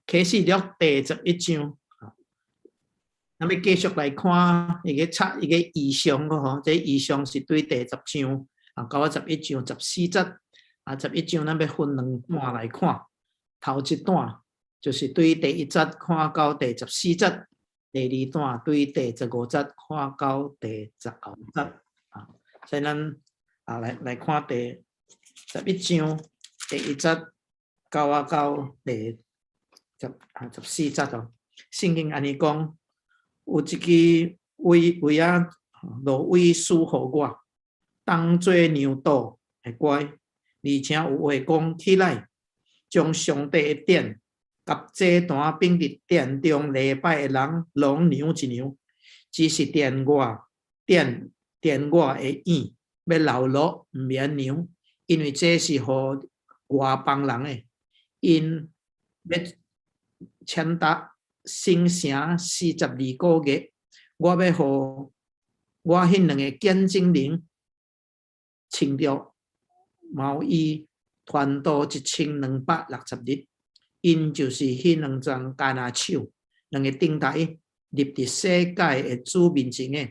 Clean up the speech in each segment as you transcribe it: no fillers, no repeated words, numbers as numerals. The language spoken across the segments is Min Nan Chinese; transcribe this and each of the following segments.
啟示錄第十一章，咱欲繼續來看伊个冊伊個異象個吼，這異象是對第十章啊，到十一章十四節啊，十一章咱欲分兩段來看，頭一段就是對第一節看到第十四節，第二段對第十五節看到第十九節啊，所以咱啊來來看第十一章第一節到啊到第十啊十四節哦。聖經按呢講，有一支葦葦仔蘆葦賜予我，當做量度的拐，而且有話講起來，將上帝的殿佮祭壇並佇殿中禮拜的人攏量一量，只是殿外殿殿外的院欲留落毋免量，因為這是予外邦人的，𪜶欲踐踏聖城四十二個月，我欲予我彼兩个見證人穿著毛衣，傳道1260日，𪜶就是彼兩欉橄欖樹，兩个燈臺立佇世界的主面前的。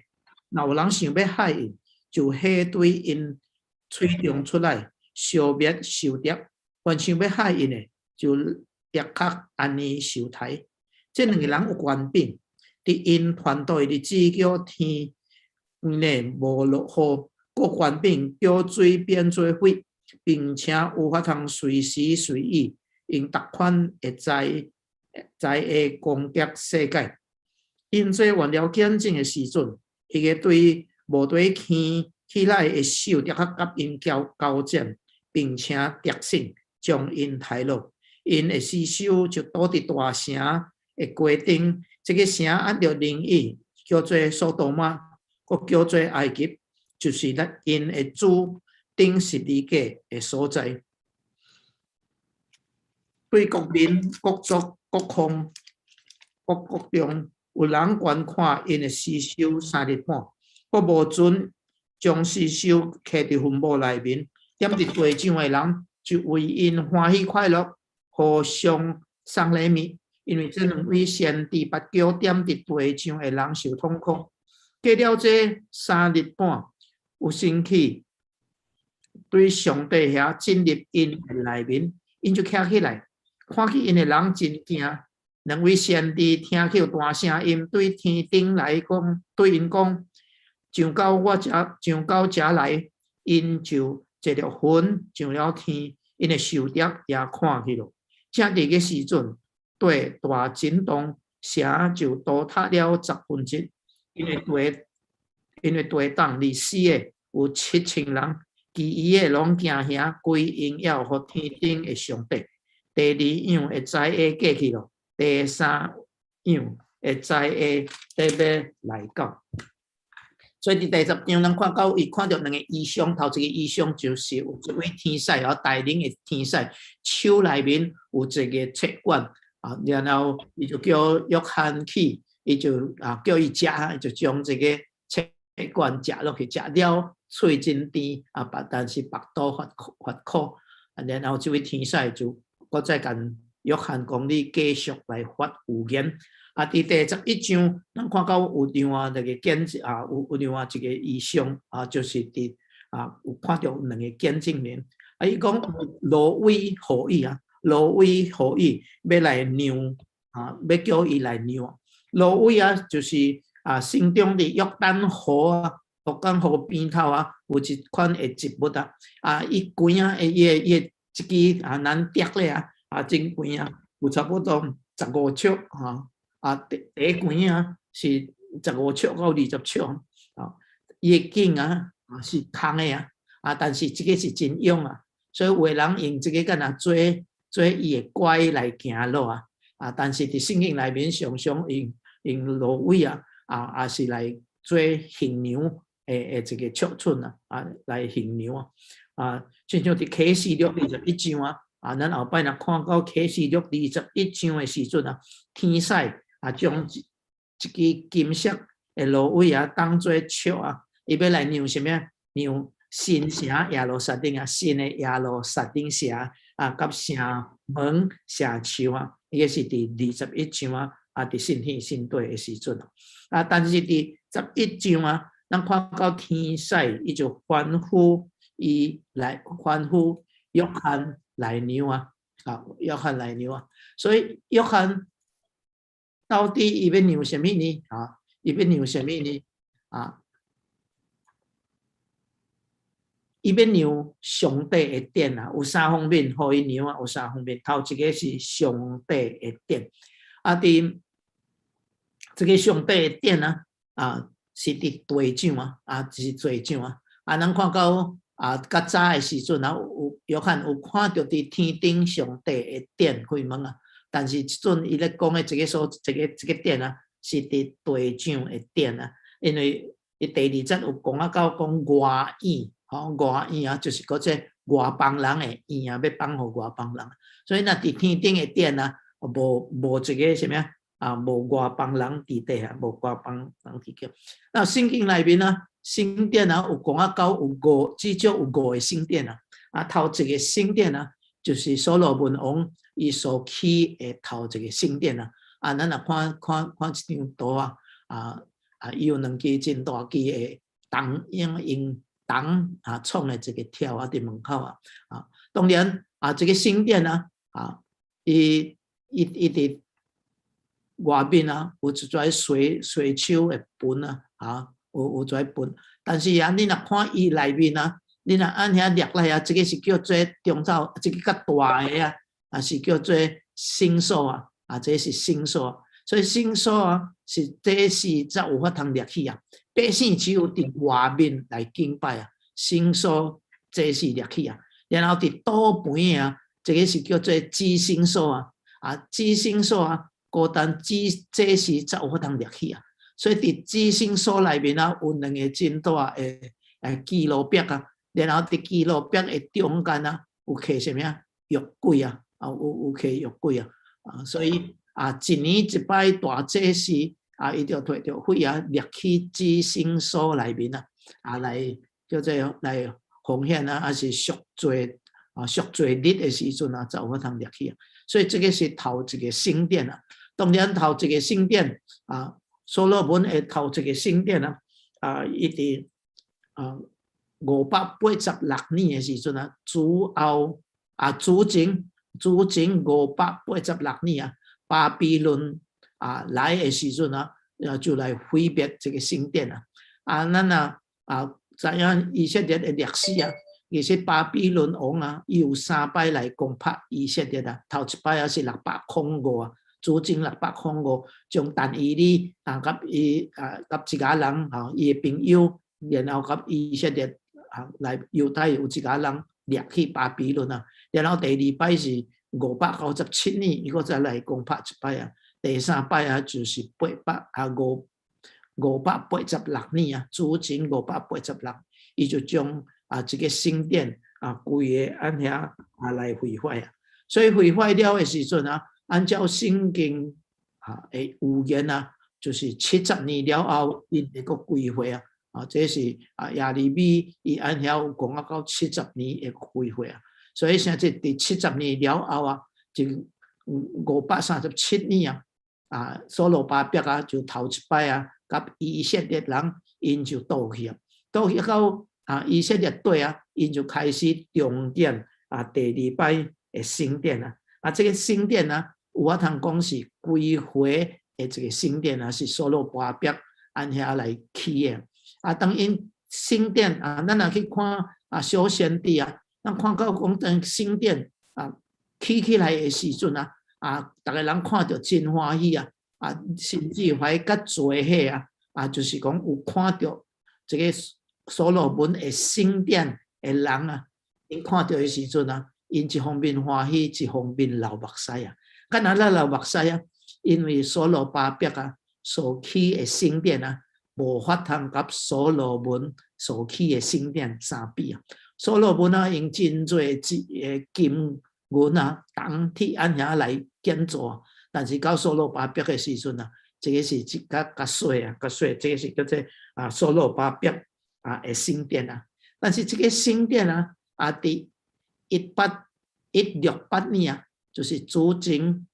若有人想欲害𪜶，就火對𪜶喙中出來，燒滅仇敵。凡想欲害𪜶的，就立刻按呢受刣。這兩个人有權柄，佇𪜶傳道的日子叫天呢無落雨，閣權柄叫水變做血，並且有法通隨時隨意用逐款的災災禍攻擊世界。𪜶做完了見證的時陣，彼个對無綴牽起來的獸，的確佮𪜶交交戰，並且得勝，將𪜶刣落。𪜶的屍首就倒佇大城的街頂，這个城按著靈意叫做所多瑪，閣叫做埃及，就是咱𪜶的主釘十字架的所在。對各民、各族、各方、各國中，有人觀看𪜶的屍首三日半，閣無准將屍首囥佇墳墓內面。踮佇地上的人就為𪜶歡喜快樂，互相送禮物，因為這兩位先知捌叫踮佇地上的人受痛苦。過了這三日半，有神器對上帝遐進入𪜶的內面，𪜶就徛起來，看見𪜶的人真驚。兩位先知聽去有大聲音對天頂來講，對𪜶講：上到我遮，上到遮來，𪜶就坐著雲上了天，𪜶的仇敵也看去囉。正佇个時陣，地大震動，城就倒塌了十分之一。因為地動而死的有7000人，其餘的攏驚嚇，歸榮耀予天頂的上帝。第二樣的災禍過去囉，第三樣的災禍得欲來到。所以佇第十章，咱看到伊看著兩个異象，頭一個異象就是有一位天使，哦，帶領的天使，手內面有一个冊卷啊，然後伊就叫約翰去，伊就啊叫伊食，就將這个冊卷食落去，食了喙真甜啊，但是腹肚發苦發苦，啊，然後這位天使就閣再共約翰講：你繼續來發預言。啊，佇第十一章，咱看到有另外一个見證啊，有另外一个異象啊，就是佇啊有看著兩个見證人。啊，伊講蘆葦予伊啊，蘆葦予伊欲來量啊，欲叫伊來量。蘆葦啊，就是啊，生長佇約旦河啊，約旦河邊頭啊，有一款的植物啊，啊，伊根啊，伊的伊的這支啊，咱摘咧啊，啊，真懸啊，有差不多十五尺吼。啊，短短根啊是十五尺到20尺啊，伊的莖啊啊是空的啊，啊，但是這个是真勇啊，所以有的人用這个敢若做做伊的拐來行路啊，啊，但是佇聖經內面常常用用蘆葦啊，啊，也是來做衡量的的一个尺寸啊，啊，來衡量啊，啊，親像佇啟示錄二十一章啊，啊，咱後擺若看到啟示錄二十一章的時陣啊，天使啊，將一一支金色的蘆葦啊，當做尺啊，伊欲來量啥物？量新城耶路撒冷啊，新的耶路撒冷城。啊，佮城門、城樹啊，伊個是佇21章啊，啊，佇信天信地的時陣啊，但是佇十一章啊，咱看到天使伊就吩咐伊來吩咐約翰來量啊，啊，約翰來量啊，所以約翰到底伊欲量啥物呢？啊，伊欲量啥物呢？啊，伊欲量上帝的殿啊，有三方面予伊量啊，有三方面。頭一個是上帝的殿，啊，佇這個上帝的殿啊，啊，是佇地上啊，啊，是地上啊。啊，咱看到啊，較早的時陣啊，有約翰有看著佇天頂上帝的殿開門啊，但是這陣伊咧講的這個所，這個這個殿啊，是佇地上的殿啊，因為伊第二節有講啊，到講外院。吼，外院啊，就是閣這外邦人的院啊，欲放予外邦人。所以若佇天頂的殿啊，無無一個啥物啊？啊，無外邦人佇底啊，無外邦人佇底。那聖經內面啊，聖殿啊，有講啊到有五，至少有五個聖殿啊。啊，頭一個聖殿啊，就是所羅門王伊所起的頭一個聖殿啊。啊，咱若看看看這張圖啊，啊啊，伊有兩支真大支的銅，用用銅啊創的一個柱啊，佇門口啊，啊，當然啊，這個聖殿啊，啊，伊伊伊佇外面啊，有一撮水水手的盤啊，啊，有有跩盤，但是啊，你若看伊內面啊，你若按遐掠來啊，這個是叫做中晝，這個較大的啊，啊是叫做聖所啊，啊，這是聖所，所以聖所啊，是祭司才有法通入去啊。百姓只有佇外面來敬拜啊，聖所祭司入去啊，然後佇倒邊啊，這個是叫做至聖所啊，啊，至聖所啊，孤單祭祭司才有法通入去啊，所以佇至聖所內面啊，有兩个真大的基路伯啊，然後佇基路伯的中間啊，有徛啥物啊？約櫃啊，啊有有徛約櫃啊，啊，所以啊，一年一擺大祭司啊，伊就提著血啊，入去至聖所內面啊，啊來叫做來奉獻啊，抑是贖罪啊，贖罪日的時陣啊，才有法通入去啊。所以這個是頭一個聖殿啊。當然頭一個聖殿啊，所羅門的頭一個聖殿啊，啊，伊佇啊586年的時陣啊，主後啊主前主前586年啊，巴比倫啊來的時陣啊，就來毀滅這個聖殿啊。啊，咱啊啊知影以色列的歷史啊，其實巴比倫王啊，伊有三擺來攻打以色列啊，頭一擺啊是605啊，主前605，將但以理啊，佮伊啊，佮一家人吼，伊的朋友，然後佮以色列啊來猶太有一家人掠去巴比倫啊，然後第二擺是597年，伊閣再來攻打一擺啊，第三擺啊就是八百啊五586年啊，主前586，伊就將啊這個聖殿啊規个按遐啊來毀壞啊，所以毀壞了的時陣啊，按照聖經啊的預言啊，就是70年了後，𪜶會閣歸回啊，啊，這是啊耶利米伊按遐有講啊到七十年會歸回啊，所以現在佇七十年了後啊，就537年啊，啊所羅巴伯啊就頭一擺啊，佮以色列人𪜶就倒去啊，倒去到啊以色列地啊，𪜶就開始重建啊第二擺的聖殿啊，啊這個聖殿啊，有法通講是歸回的這個聖殿啊，是所羅巴伯按遐來起的。啊，當𪜶聖殿啊，咱若去看啊小先知啊，咱看到講當聖殿啊起起來的時陣啊，啊，逐个人看著真歡喜啊，啊，甚至懷較濟歲啊，啊，就是講有看著這個所羅門的聖殿的人啊，𪜶看著的時陣啊，𪜶一方面歡喜，一方面流目屎啊。敢若咧流目屎啊，因為所羅巴伯啊所起的聖殿啊，無法通佮所羅門所起的聖殿相比啊。所羅門啊，用真濟個金銀啊、銅鐵按遐來建造，但是到所羅巴伯的時陣啊，這個是較較細啊，較細，這個是叫做啊所羅巴伯啊的聖殿啊。但是這個聖殿啊，啊佇一八168年啊，就是主前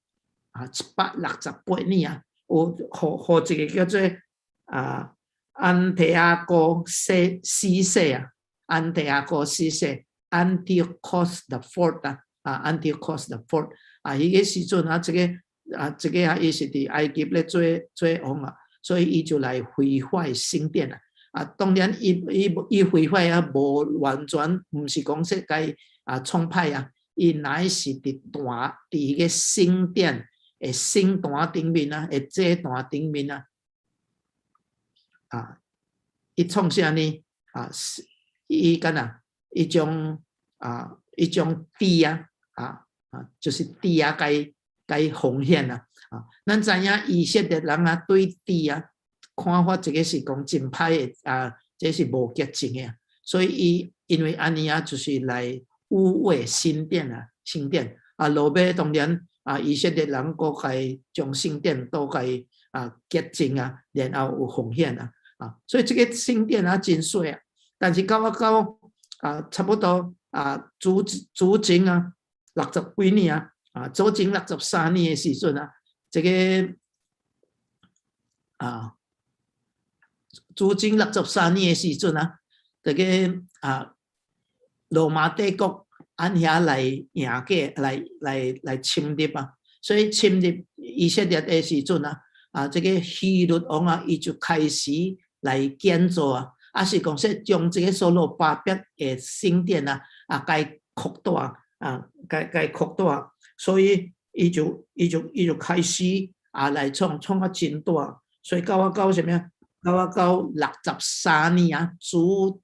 啊168年啊，有予一個叫做啊安提阿哥四世啊，安提阿哥四世 Antiochus the Fourth 啊，啊 Antiochus the Fourth 啊，彼個時陣啊，這個啊，伊是佇埃及咧做王啊，所以伊就來毀壞聖殿啊。啊，當然伊毀壞啊，無完全毋是講說共啊創歹啊，伊乃是佇壇佇彼個聖殿的聖壇頂面啊，的祭壇頂面啊，啊，伊創啥呢？啊，伊敢若伊將豬啊，就是豬啊，共奉獻啊，啊，咱知影以色列人啊，對豬啊看法，這個是講真歹的啊，這是無潔淨的，所以伊因為按呢啊，就是來污穢聖殿啊，聖殿啊，落尾當然啊，以色列人閣共將聖殿都共啊潔淨啊，然後有奉獻啊，啊，所以這個聖殿啊真細啊，但是到啊到啊差不多啊主前啊六十幾年啊，啊主前63年的時陣啊，這個啊主前六十三年的時陣啊，這個啊羅馬帝國按遐來贏過來侵入啊，所以侵入以色列的時陣啊，啊這個希律王啊，伊就開始來建造啊，啊是講說將這個所羅巴伯的聖殿啊，啊共擴大啊，共擴大，所以伊就開始啊來創啊真大，所以到啥物啊？到六十三年啊，主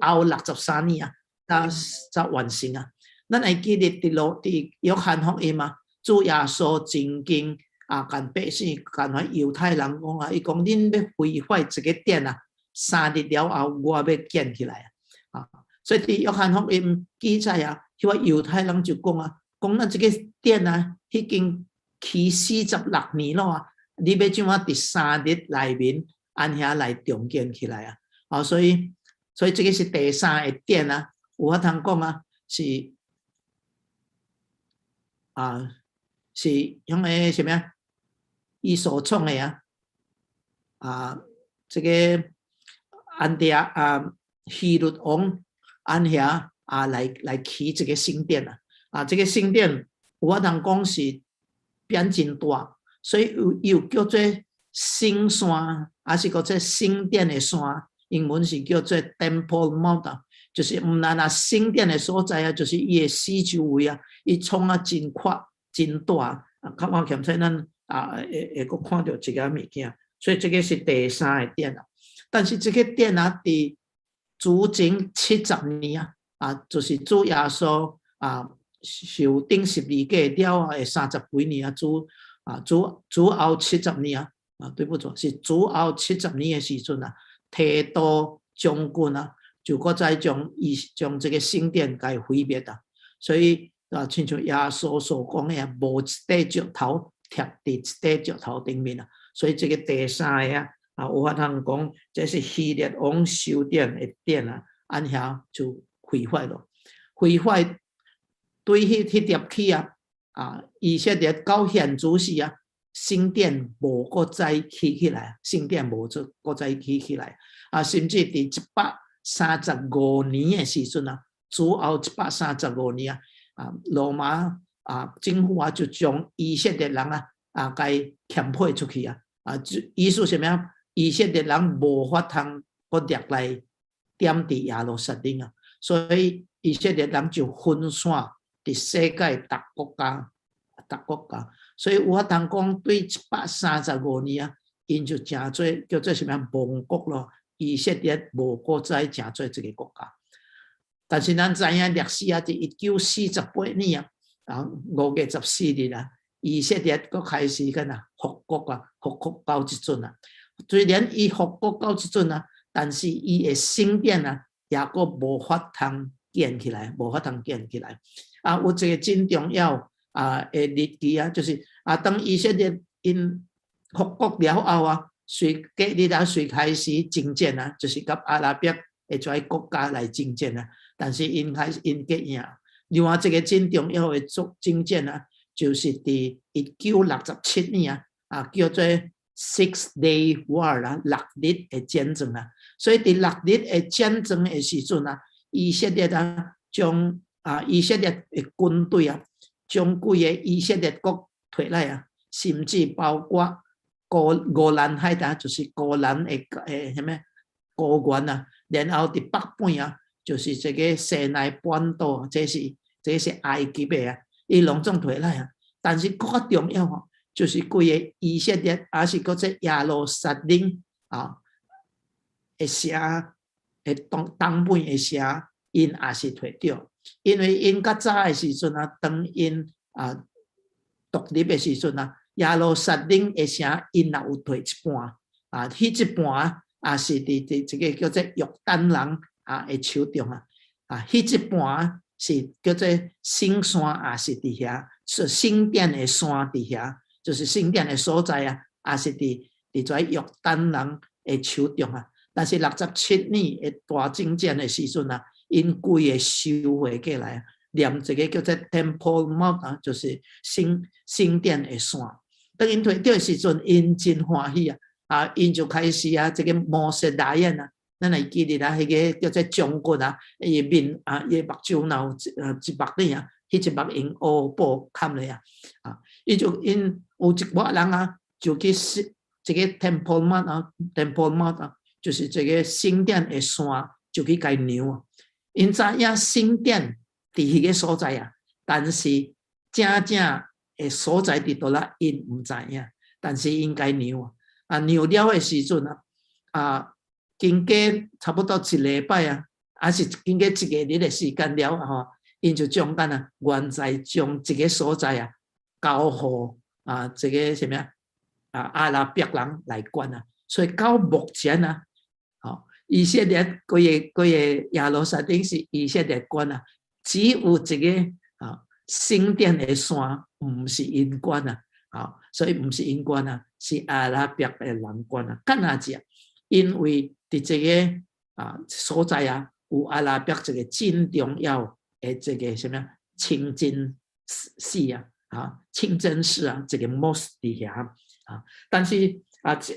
後六十三年啊，才完成啊。咱會記得佇約翰福音啊，主耶穌曾經啊，共百姓、共彼猶太人講啊，伊講恁欲毀壞這個殿啊，3日了後我欲建起來啊。啊，所以佇約翰福音記載啊，彼個猶太人就講啊，講咱這個殿啊，已經起46年了啊，你欲怎樣佇三日內面按遐來重建起來啊？啊，所以這個是第三個殿啊，有法通講啊，是啊，是用個啥物啊？伊所創的啊，啊，這個安提阿啊希律王按遐啊來起這個聖殿啊，啊，這個聖殿有法通講是變真大，所以有叫做聖山，還是叫做聖殿的山，英文是叫做 Temple Mount，就是毋但若聖殿的所在啊，就是伊的四周圍啊，伊創啊真闊真大，啊，較我欠說咱啊會閣看著這个物件，所以這個是第三個殿啊。但是這個殿啊，佇主前70年啊，啊，就是主耶穌啊受釘十字架了後的三十幾年啊，主後七十年啊，啊，對不住，是主後七十年的時陣啊，提多將軍啊，就閣再將這個聖殿共毀滅啊，所以啊，親像耶穌所講的啊，無一塊石頭疊佇一塊石頭頂面啊，所以這個第三個啊，啊，有法通講，這是希律王修建的殿啊，按遐就毀壞了，毀壞對彼粒起啊，啊，以色列到現主時啊，聖殿無閣再起起來，聖殿無再閣再起起來，啊，甚至佇135年的時陣啊，主後135年啊，啊，羅馬啊政府啊就將以色列人啊啊共遣配出去啊，啊，意思啥物啊？以色列人無法通閣掠來踮佇耶路撒冷啊，所以以色列人就分散佇世界逐國家，逐國家。所以有法通講，對135年啊，𪜶就成做叫做啥物亡國咯。以色列無閣再成做這個國家。但是咱知影歷史啊，佇1948年啊，啊5月14日啊，以色列閣開始敢若復國啊，復國到這陣啊。雖然伊復國到這陣啊，但是伊的聖殿啊，也閣無法通建起來，無法通建起來。啊，有一個真重要啊的日期啊，就是啊，當以色列𪜶復國了後啊，隨隔日啊，隨開始征戰啊，就是佮阿拉伯的這個國家來征戰啊。但是𪜶開始𪜶結贏，另外一個真重要的作征戰啊，就是佇1967年啊，叫做 Six Day War 啊，六日的戰爭啊。所以佇六日的戰爭的時陣啊，以色列啊，將以色列的軍隊啊，將規个以色列國提來啊，甚至包括戈蘭海峽，就是戈蘭的啥物高原啊，然後佇北邊啊，就是這个西奈半島，這是埃及的啊，伊攏總提來啊。但是閣較重要吼，就是規个以色列，抑是閣這耶路撒冷啊的城，的東東邊的城，𪜶也是提著，因為𪜶較早的時陣啊，當𪜶獨立的時陣啊，耶路撒冷的城，𪜶也有提一半啊，彼一半也是佇這个叫做約旦人的手中啊，彼一半是叫做聖山，也是佇遐，是聖殿的山佇遐，就是聖殿的所在啊，也是佇這約旦人的手中啊。但是67年的大征戰的時陣啊，𪜶規个收回過來啊，連這个叫做 Temple Mount 啊，就是聖殿的山。當𪜶提著的時陣，𪜶真歡喜啊！𪜶就開始啊，這个摩西萊恩啊，咱會記得啊，彼个叫做將軍啊，伊面啊，伊目睭若有一目爾啊，彼一目用烏布崁咧啊，伊就𪜶有一寡人啊，就去這个 Temple Mount 啊，Temple Mount 啊，就是這个聖殿的山，就去共量啊。𪜶知影聖殿佇彼个所在啊，但是正正的所在佇佗落，𪜶毋知影。但是𪜶共量啊，量了的時陣啊，經過差不多一禮拜啊，抑是經過一個日的時間了吼，𪜶就將咱啊，原在將這个所在啊，交予這个啥物啊，阿拉伯人來管啊。所以到目前啊，吼，以色列規个規个耶路撒冷是以色列管啊，只有一个聖殿的山毋是𪜶管啊，所以毋是𪜶管啊，是阿拉伯的人管啊。干那只？因為佇這个所在啊，有阿拉伯一个真重要的這个啥物清真寺啊，清真寺啊，這个 mosque 佇遐啊。但是啊，這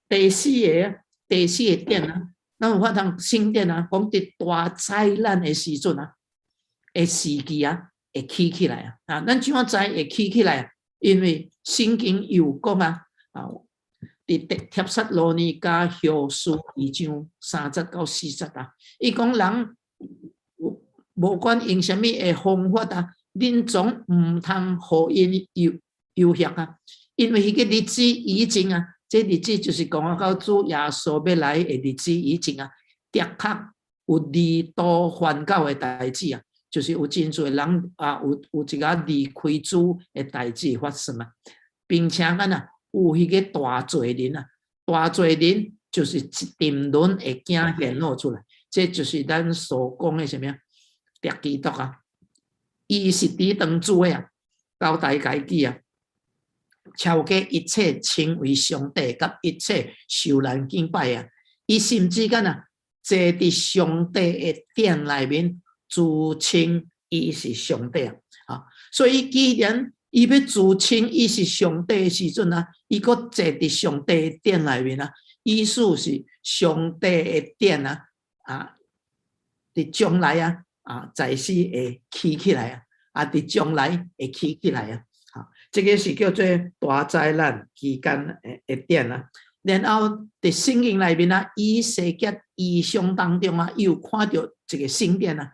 第四个點啊，咱有法通聖殿啊，講佇大災難的時陣啊，的時期啊，會起起來啊。咱怎樣知會起起來啊？因為聖經有講啊，佇帖撒羅尼迦後書二章三節到四節啊，伊講人無管用啥物的方法啊，恁總毋通予𪜶誘惑啊，因為彼個日子已經啊，這日子就是講啊，到主耶穌欲來的日子已經啊，的確有離道反教的代誌啊，就是有真濟人啊，有一個離開主的代誌發生啊，並且敢若有彼個大罪人啊，大罪人就是一沉淪會顯現露出來，這就是咱所講的啥物啊？敵基督啊，伊是抵擋主的啊，交代家己啊，超過一切稱為上帝佮一切受人敬拜啊，伊甚至敢若坐佇上帝的殿內面，自稱伊是上帝啊！所以既然伊欲自稱伊是上帝的時陣啊，伊閣坐佇上帝的殿內面啊，意思是上帝的殿啊，佇將來啊，在世會起起來啊，佇將來會起起來啊，這个是叫做大災難期間的殿啊。然後佇聖經內面啊，以西結異象當中啊，伊有看著一个聖殿啊，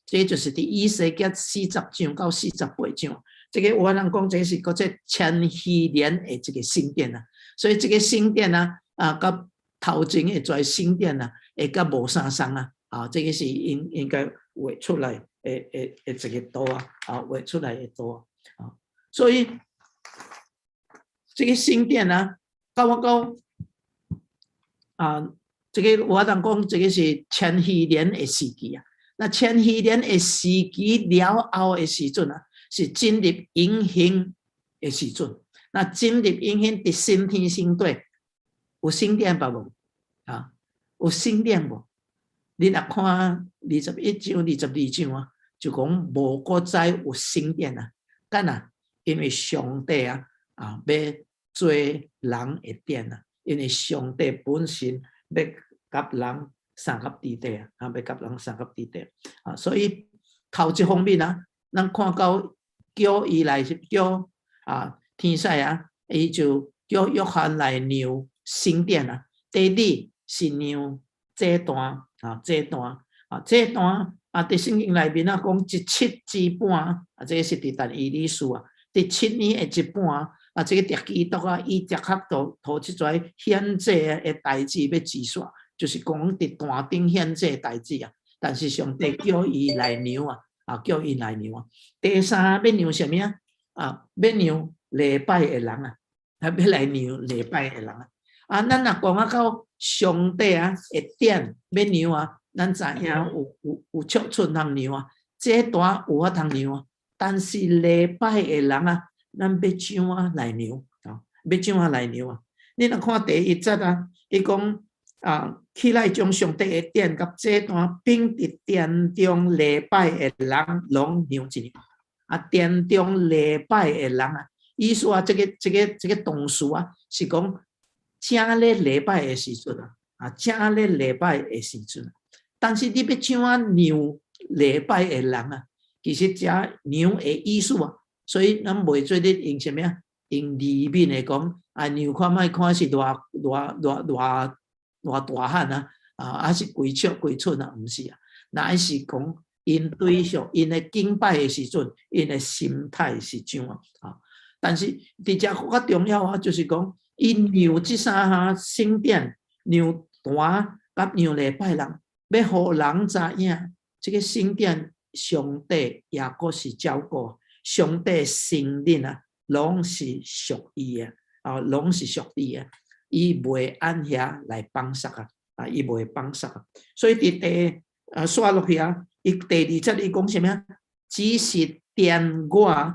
這就是佇以西結40章到48章，這个有人講這是叫做千禧年的這个聖殿啊，所以這个聖殿啊，佮頭前的這聖殿啊，會較無相仝啊，這个是應應該畫出來的一個圖啊，畫出來的圖啊，所以這个聖殿啊，佮我講啊，這个我當講這个是千禧年的時期啊。那千禧年的時期了後的時陣啊，是進入永恆的時陣。那進入永恆佇新天新地，有聖殿吧無？有聖殿無？你若看21章、22章啊，就講無閣再有聖殿啊，敢若因為上帝啊欲做人的殿啊，因為上帝本身欲佮人相佮佇底啊，欲佮人相佮佇底啊，所以頭一方面啊，咱看到叫伊來叫啊天使啊，伊就叫約翰來量聖殿啊。第二是量祭壇啊，祭壇啊，祭壇啊，佇聖經內面啊講一七之半啊，這个是佇但以理書啊，佇7年的一半啊，這个敵基督啊，伊的確都予這跩獻祭的代誌欲結束，就是講佇壇頂獻祭的代誌啊。但是上帝叫伊來量啊，啊叫伊來量啊。第三欲量啥物啊？啊，欲量禮拜的人啊，啊欲來量禮拜的人啊。啊，咱若講啊到上帝啊的殿欲量啊，咱知影有尺寸通量啊，祭壇有法通量啊，但是禮拜的人啊，咱欲怎啊來量啊？欲怎啊來量啊？你若看第一節啊，伊講啊，起來將上帝的殿佮祭壇，並佇殿中禮拜的人攏量一量。啊，殿中禮拜的人啊，意思啊，這個動詞啊，是講正咧禮拜的時陣啊，啊，正咧禮拜的時陣。但是你欲怎啊量禮拜的人啊？其實這量的意思啊，所以咱袂做咧用啥物啊？用字面來講啊，量看覓看是偌偌偌偌偌大漢啊，啊，還是幾尺幾寸啊？毋是啊，乃是講𪜶對象𪜶的敬拜的時陣，𪜶的心態是怎啊？啊，但是佇遮閣較重要啊，就是講伊量這三項聖殿、量壇佮量禮拜人，欲予人知影，這个聖殿上帝也閣是照顧，上帝承認啊，攏是屬伊的，啊，攏是屬伊的，伊袂按遐來放殺啊，啊，伊袂放殺啊。所以佇第啊，煞落去啊，伊第二節伊講啥物啊？只是殿外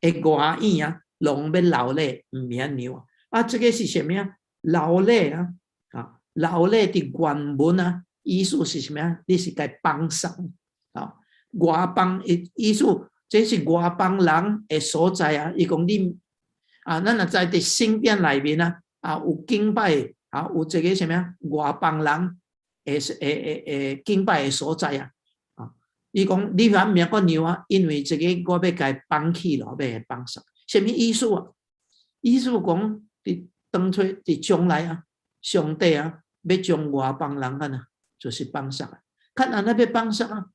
的外院啊，攏欲流禮，毋免量啊。啊，這个是啥物啊？流禮啊，啊，流禮佇原文啊，意思是啥物啊？你是共放殺啊？外邦的意思，這是外邦人的所在啊。伊講你啊，咱若知佇聖殿內面啊，啊有敬拜啊，有這个啥物啊？外邦人的敬拜的所在啊。啊，伊講你毋免閣量啊，因為這个我欲共放棄咯，欲放殺。啥物意思啊？意思講佇當初佇將來啊，上帝啊，欲將外邦人按怎，就是放殺啊。較按怎欲放殺啊？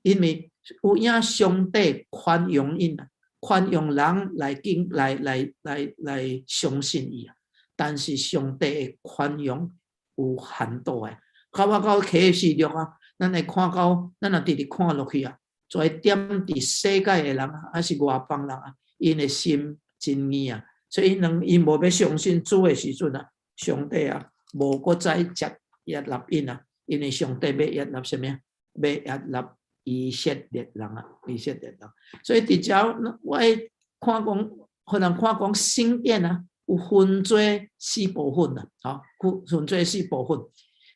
因為有影上帝寬容𪜶啊，寬容人來敬來來來來相信伊啊。但是上帝的寬容有限度的。到我到啟示錄啊，咱會看到，咱若直直看落去啊，跩踮佇世界的人啊，還是外邦人啊，𪜶的心真硬啊，所以𪜶無欲相信主的時陣啊，上帝啊，無閣再接悅納𪜶啊，因為上帝欲悅納啥物啊？欲悅納以色列人啊，以色列人。所以佇遮我會看講，可能看講聖殿啊，有分做四部分啊，吼，分做四部分。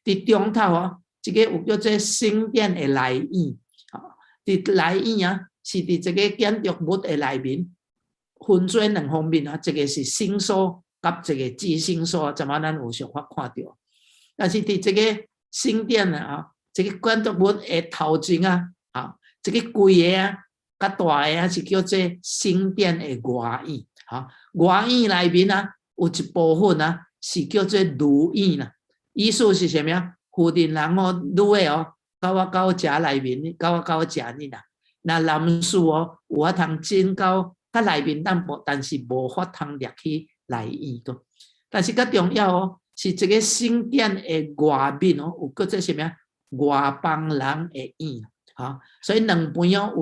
佇中頭啊，這个有叫做聖殿的內院，吼，佇內院啊，是佇這个建築物的內面，分做兩方面啊，一个是聖所，佮一个至聖所，這馬咱有小可看著。但是佇這个聖殿啊，這个建築物的頭前啊，啊，這个規个啊，較大个啊，是叫做聖殿的外院，吼，外院內面啊，有一部分啊，是叫做女院啦。意思是啥物啊？婦人人哦，女的哦，到我到遮內面，到我到遮爾啦。若男士哦，有法通進到較內面，但無，但是無法通入去內院個。但是較重要哦，是這个聖殿的外面哦，有叫做啥物啊？外邦人的院，吼。所以兩邊哦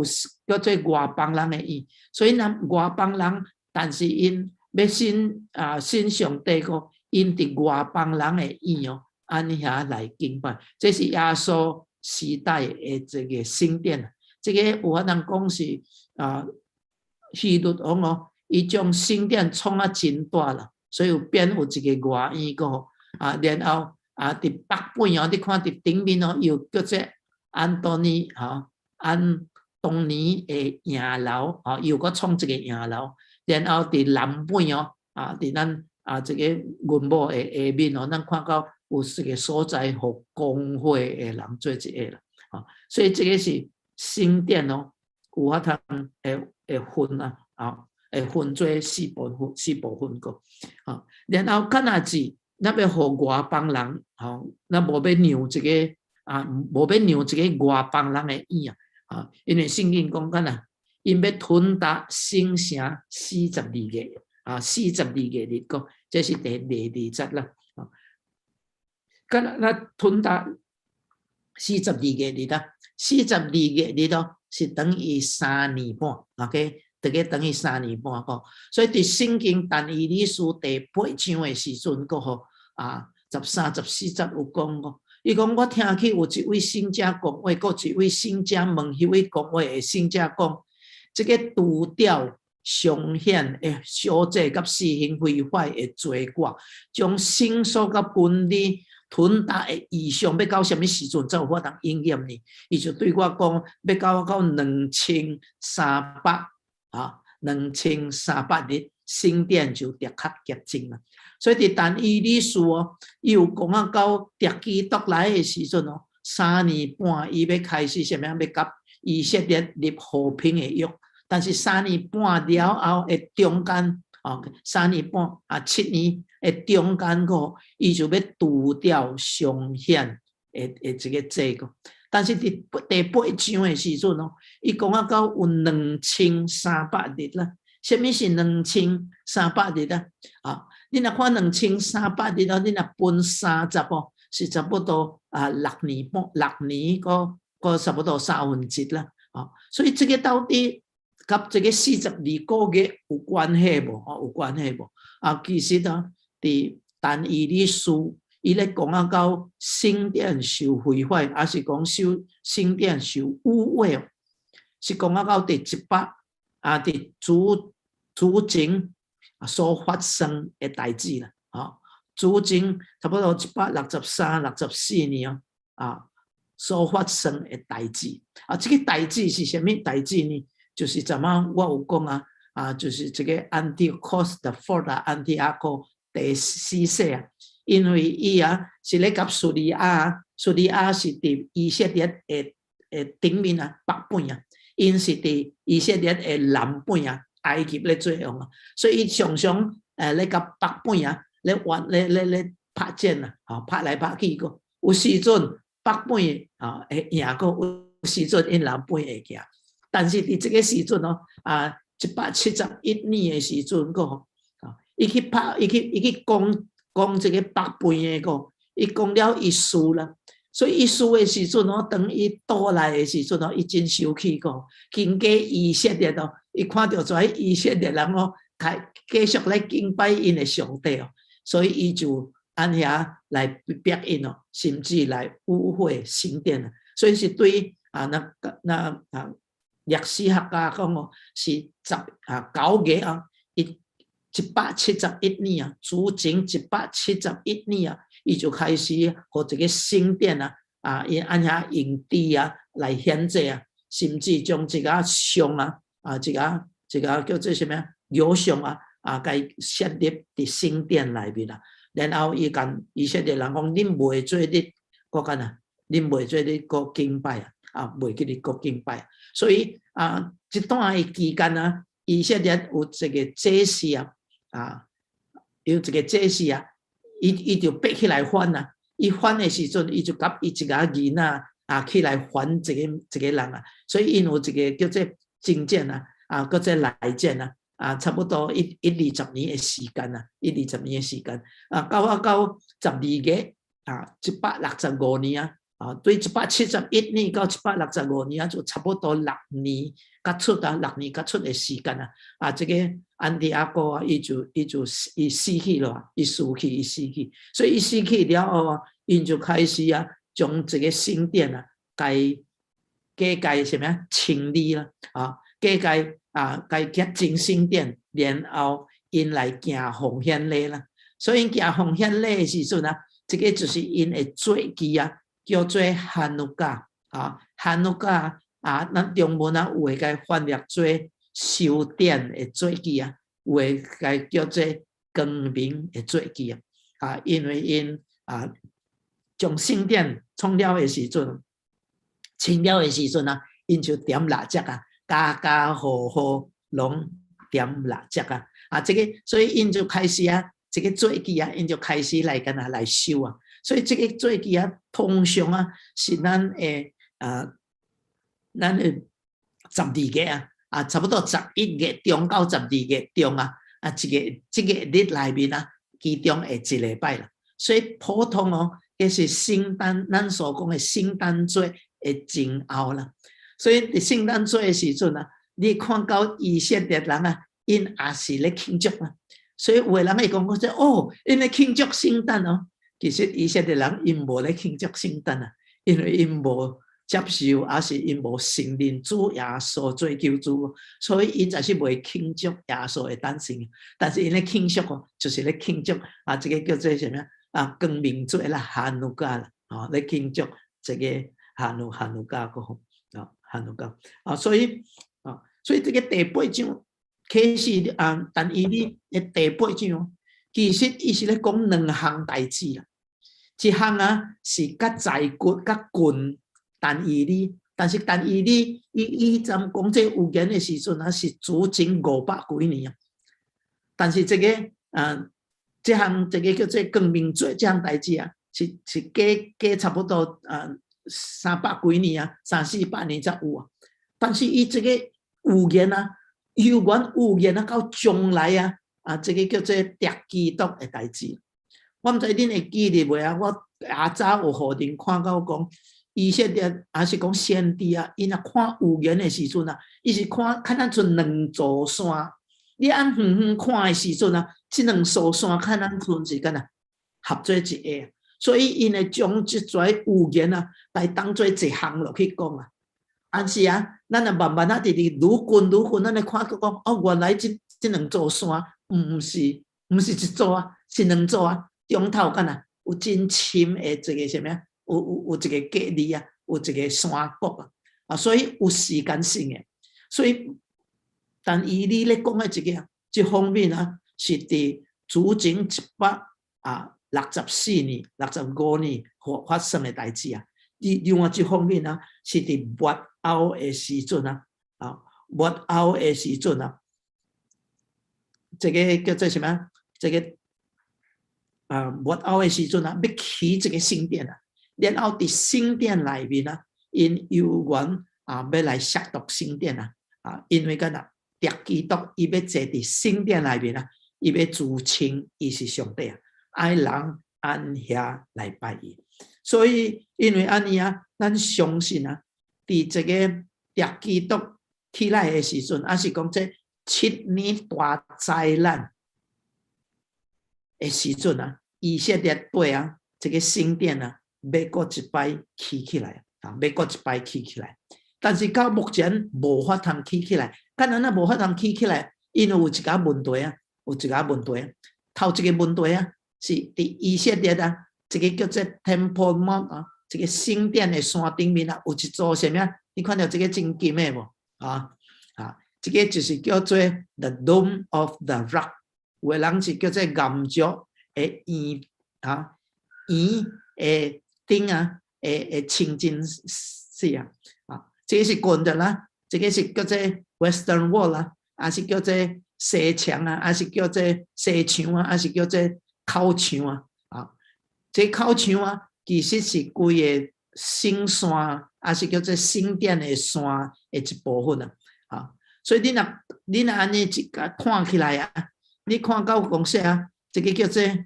有叫做外邦人的院。所以呢，外邦人，但是𪜶欲信啊信上帝個，𪜶佇外邦人的院哦，按遐來敬拜。這是耶穌時代的這个聖殿。這个有法通講是啊，希律王哦，伊將聖殿創啊真大啦，所以有變有一个外院個啊，然後啊，佇北本哦，你看佇頂面哦，有叫做安東尼吼，安東尼的營樓，吼，又閣創一個營樓。然後佇南本哦，啊，佇咱啊這個銀幕的下面哦，咱看到有一個所在，予公會的人做一個啦，吼，所以這個是聖殿哦，有法通會分啊，啊，會分做四部分，四部分個，吼，然後敢若是咱欲予外邦人，吼，咱無欲讓這個啊，無欲讓這個外邦人的影啊，因為聖經講敢若𪜶欲吞達聖城42月啊，42個日個，這是第二節啦。啊，敢若咱吞達四十二個日啦，四十二個日咯，是等於三年半，OK，這個等於三年半個。所以佇聖經但以理書第八章的時陣，閣吼啊，13、14節有講過。伊講我聽去有一位聖者講話，閣一位聖者問彼位講話的聖者講，這個除掉兇險的小祭佮施行非法的罪過，將聖所佮分離吞達的異象，欲到啥物時陣才有法通應驗呢？伊就對我講，欲到2300啊，2300日，聖殿就得較潔淨啦。所以佇但以理書哦，伊有講啊，到敵基督來的時陣哦，三年半伊欲開始啥物？欲佮以色列立和平的約。但是三年半了後的中間，哦，三年半啊7年的中間個，伊就欲除掉兇險的這個祭個。但是佇第八章的時陣哦，伊講啊到有2300日啦。啥物是兩千三百日啊？啊，你若看兩千三百日哦，你若分30哦，是差不多啊六年半，六年閣閣差不多三分之一啦。啊，所以這個到底佮這個42個月有關係無？哦，有關係無？啊，其實啊，佇但以理書，伊咧講啊到聖殿受毀壞，抑是講受聖殿受污穢，是講啊到第一百啊，佇主前所發生的代誌啦，啊，主前差不多163、64年哦，啊，所發生的代誌，啊，這個代誌是啥物代誌呢？就是昨晚我有講啊，啊，就是這個 Antiochus the Fourth 啊，安提阿哥第四世啊，因為伊啊是咧佮敘利亞，敘利亞是佇以色列的頂面啊，北邊啊，𪜶是佇以色列的南邊啊。埃及咧做王啊，所以伊常常咧佮北邊啊咧玩咧咧咧拍戰啊，吼拍來拍去個，有時陣北邊啊會贏過，有時陣𪜶南邊會贏。但是佇這個時陣哦，啊171年的時陣個，啊伊去拍伊去伊去攻攻這個北邊的個，伊攻了伊輸啦。所以伊輸的時陣哦，當伊倒來的時陣哦，伊真生氣個，經過以色列哦，伊看著遮以色列人哦，開繼續來敬拜𪜶的上帝哦，所以伊就按遐來逼𪜶哦，甚至來污穢聖殿啊。所以是對啊，那那啊歷史學家講哦，是十啊九月啊，171年啊，主前171年啊，伊就開始予這個聖殿啊，啊，𪜶按遐用豬啊來獻祭啊，甚至將這個像啊，啊，這個叫做啥物啊，偶像啊，啊，共設立佇聖殿內面啊。然後伊共以色列人講，恁袂做咧，閣干啊？恁袂做咧閣敬拜啊？啊，袂記咧閣敬拜。所以啊，這段的期間啊，以色列有一個祭司啊，啊，有一個祭司啊，伊就爬起來反啊，伊反的時陣，伊就佮伊一个囡仔啊起來反這個人啊，所以𪜶有一個叫做征戰啊，啊，閣做內戰啊，啊，差不多一二十年的時間啊，一二十年的時間啊，到12月啊，165年啊，啊，對171年到165年啊，就差不多六年較出啊，六年較出的時間啊，啊，這個安提阿哥啊，伊就死去了，伊死去，伊死去，所以伊死去了後啊，𪜶就開始啊，將這個聖殿啊，共加共啥物啊清理啦，啊，加共啊，共潔淨聖殿，然後𪜶來行奉獻禮啦。所以行奉獻禮的時陣啊，這个就是𪜶的節期啊，叫做漢努卡啊，漢努卡啊，咱中文啊有的共翻譯做修殿的節期啊，有的共叫做光明的節期啊，啊，因為𪜶啊將聖殿創了的時陣，清了的時陣啊，𪜶就點蠟燭啊，家家戶戶攏點蠟燭啊，啊，這個所以𪜶就開始啊，這個節期啊，𪜶就開始來敢若來守啊，所以這個節期啊，通常啊是咱的啊，咱的12月啊，啊，差不多11月中到12月中啊，啊，這個日內面啊，其中的一禮拜啦。所以普通哦，這是聖誕，咱所講的聖誕節的前後啦。所以佇聖誕節的時陣啊，你看到以色列人啊，𪜶也是咧慶祝啊。所以有的人會講講說，哦，𪜶咧慶祝聖誕哦。其實以色列人𪜶無咧慶祝聖誕啊，因為𪜶無接受，抑是𪜶無承認主耶穌做救主，所以𪜶就是袂慶祝耶穌的誕生。但是𪜶咧慶祝哦，就是咧慶祝啊，這个叫做啥物啊？光明節啦，漢努卡啦，啊，咧慶祝這个漢努卡閣好啊，漢努卡啊，所以啊，所以這个第八章啟示啊，但以理的第八章，其實伊是咧講兩項代誌啦。一項啊是較在近較近但以理，但是但以理伊以前講這預言的時陣啊，是主前五百幾年啊。但是這个啊，這項這个叫做光明節這項代誌啊，是過差不多啊三百幾年啊，三四百年才有啊。但是伊這个預言啊，猶原預言啊，到將來啊，啊，這个叫做敵基督的代誌。我毋知恁會記得袂啊？我也早有予恁看到講，以色列抑是講先知啊，𪜶若看預言的時陣啊，伊是看較若像兩座山。你按遠遠看的時陣啊，這兩座山較若像是敢若合做一个，所以𪜶會將這逝預言啊，來當做一項落去講啊。但是啊，咱若慢慢仔直直愈近愈近，咱會看到講，哦，原來這兩座山毋是一座啊，是兩座啊。中頭敢若有真深的一个啥物啊？有一个隔離啊，有一个山谷啊，啊，所以有時間性的。所以，但以理咧講的這个這方面啊，是佇主前164年、65年發生的代誌啊。另外一方面啊，是佇末後的時陣啊，啊，末後的時陣啊，這个叫做啥物？這个啊，末後的時陣啊，欲起這个聖殿啊，然後佇聖殿內面啊，𪜶猶原啊，欲來褻瀆聖殿啊，啊，因為敢若敵基督伊欲坐佇聖殿內面啊，伊欲自稱伊是上帝啊，愛人按遐來拜伊。所以因為按呢啊，咱相信啊，佇這个敵基督起來的時陣，抑是講這七年大災難的時陣啊，以色列地啊，這个聖殿啊，欲閣一擺起起來啊，欲閣一擺起起來。但是到目前無法通起起來，敢按怎無法通起起來？因為有一个問題啊，有一個問題。頭一個問題啊，是佇以色列啊，這个叫做 Temple Mount 啊，這个聖殿的山頂面啊，有一座啥物啊？你看著這个真金的無？啊啊，這个就是叫做 The Dome of the Rock，有的人是叫做岩石的圓啊，圓的頂啊，的清真寺啊，啊，這个是近的啦，這个是叫做 Western Wall 啊，抑是叫做西牆啊，抑是叫做西牆啊，抑是叫做口牆啊，啊，這口牆啊，其實是規个聖山，抑是叫做聖殿的山的一部分啊，啊，所以你若按呢一个看起來啊，你看到講說啊，這个叫做圓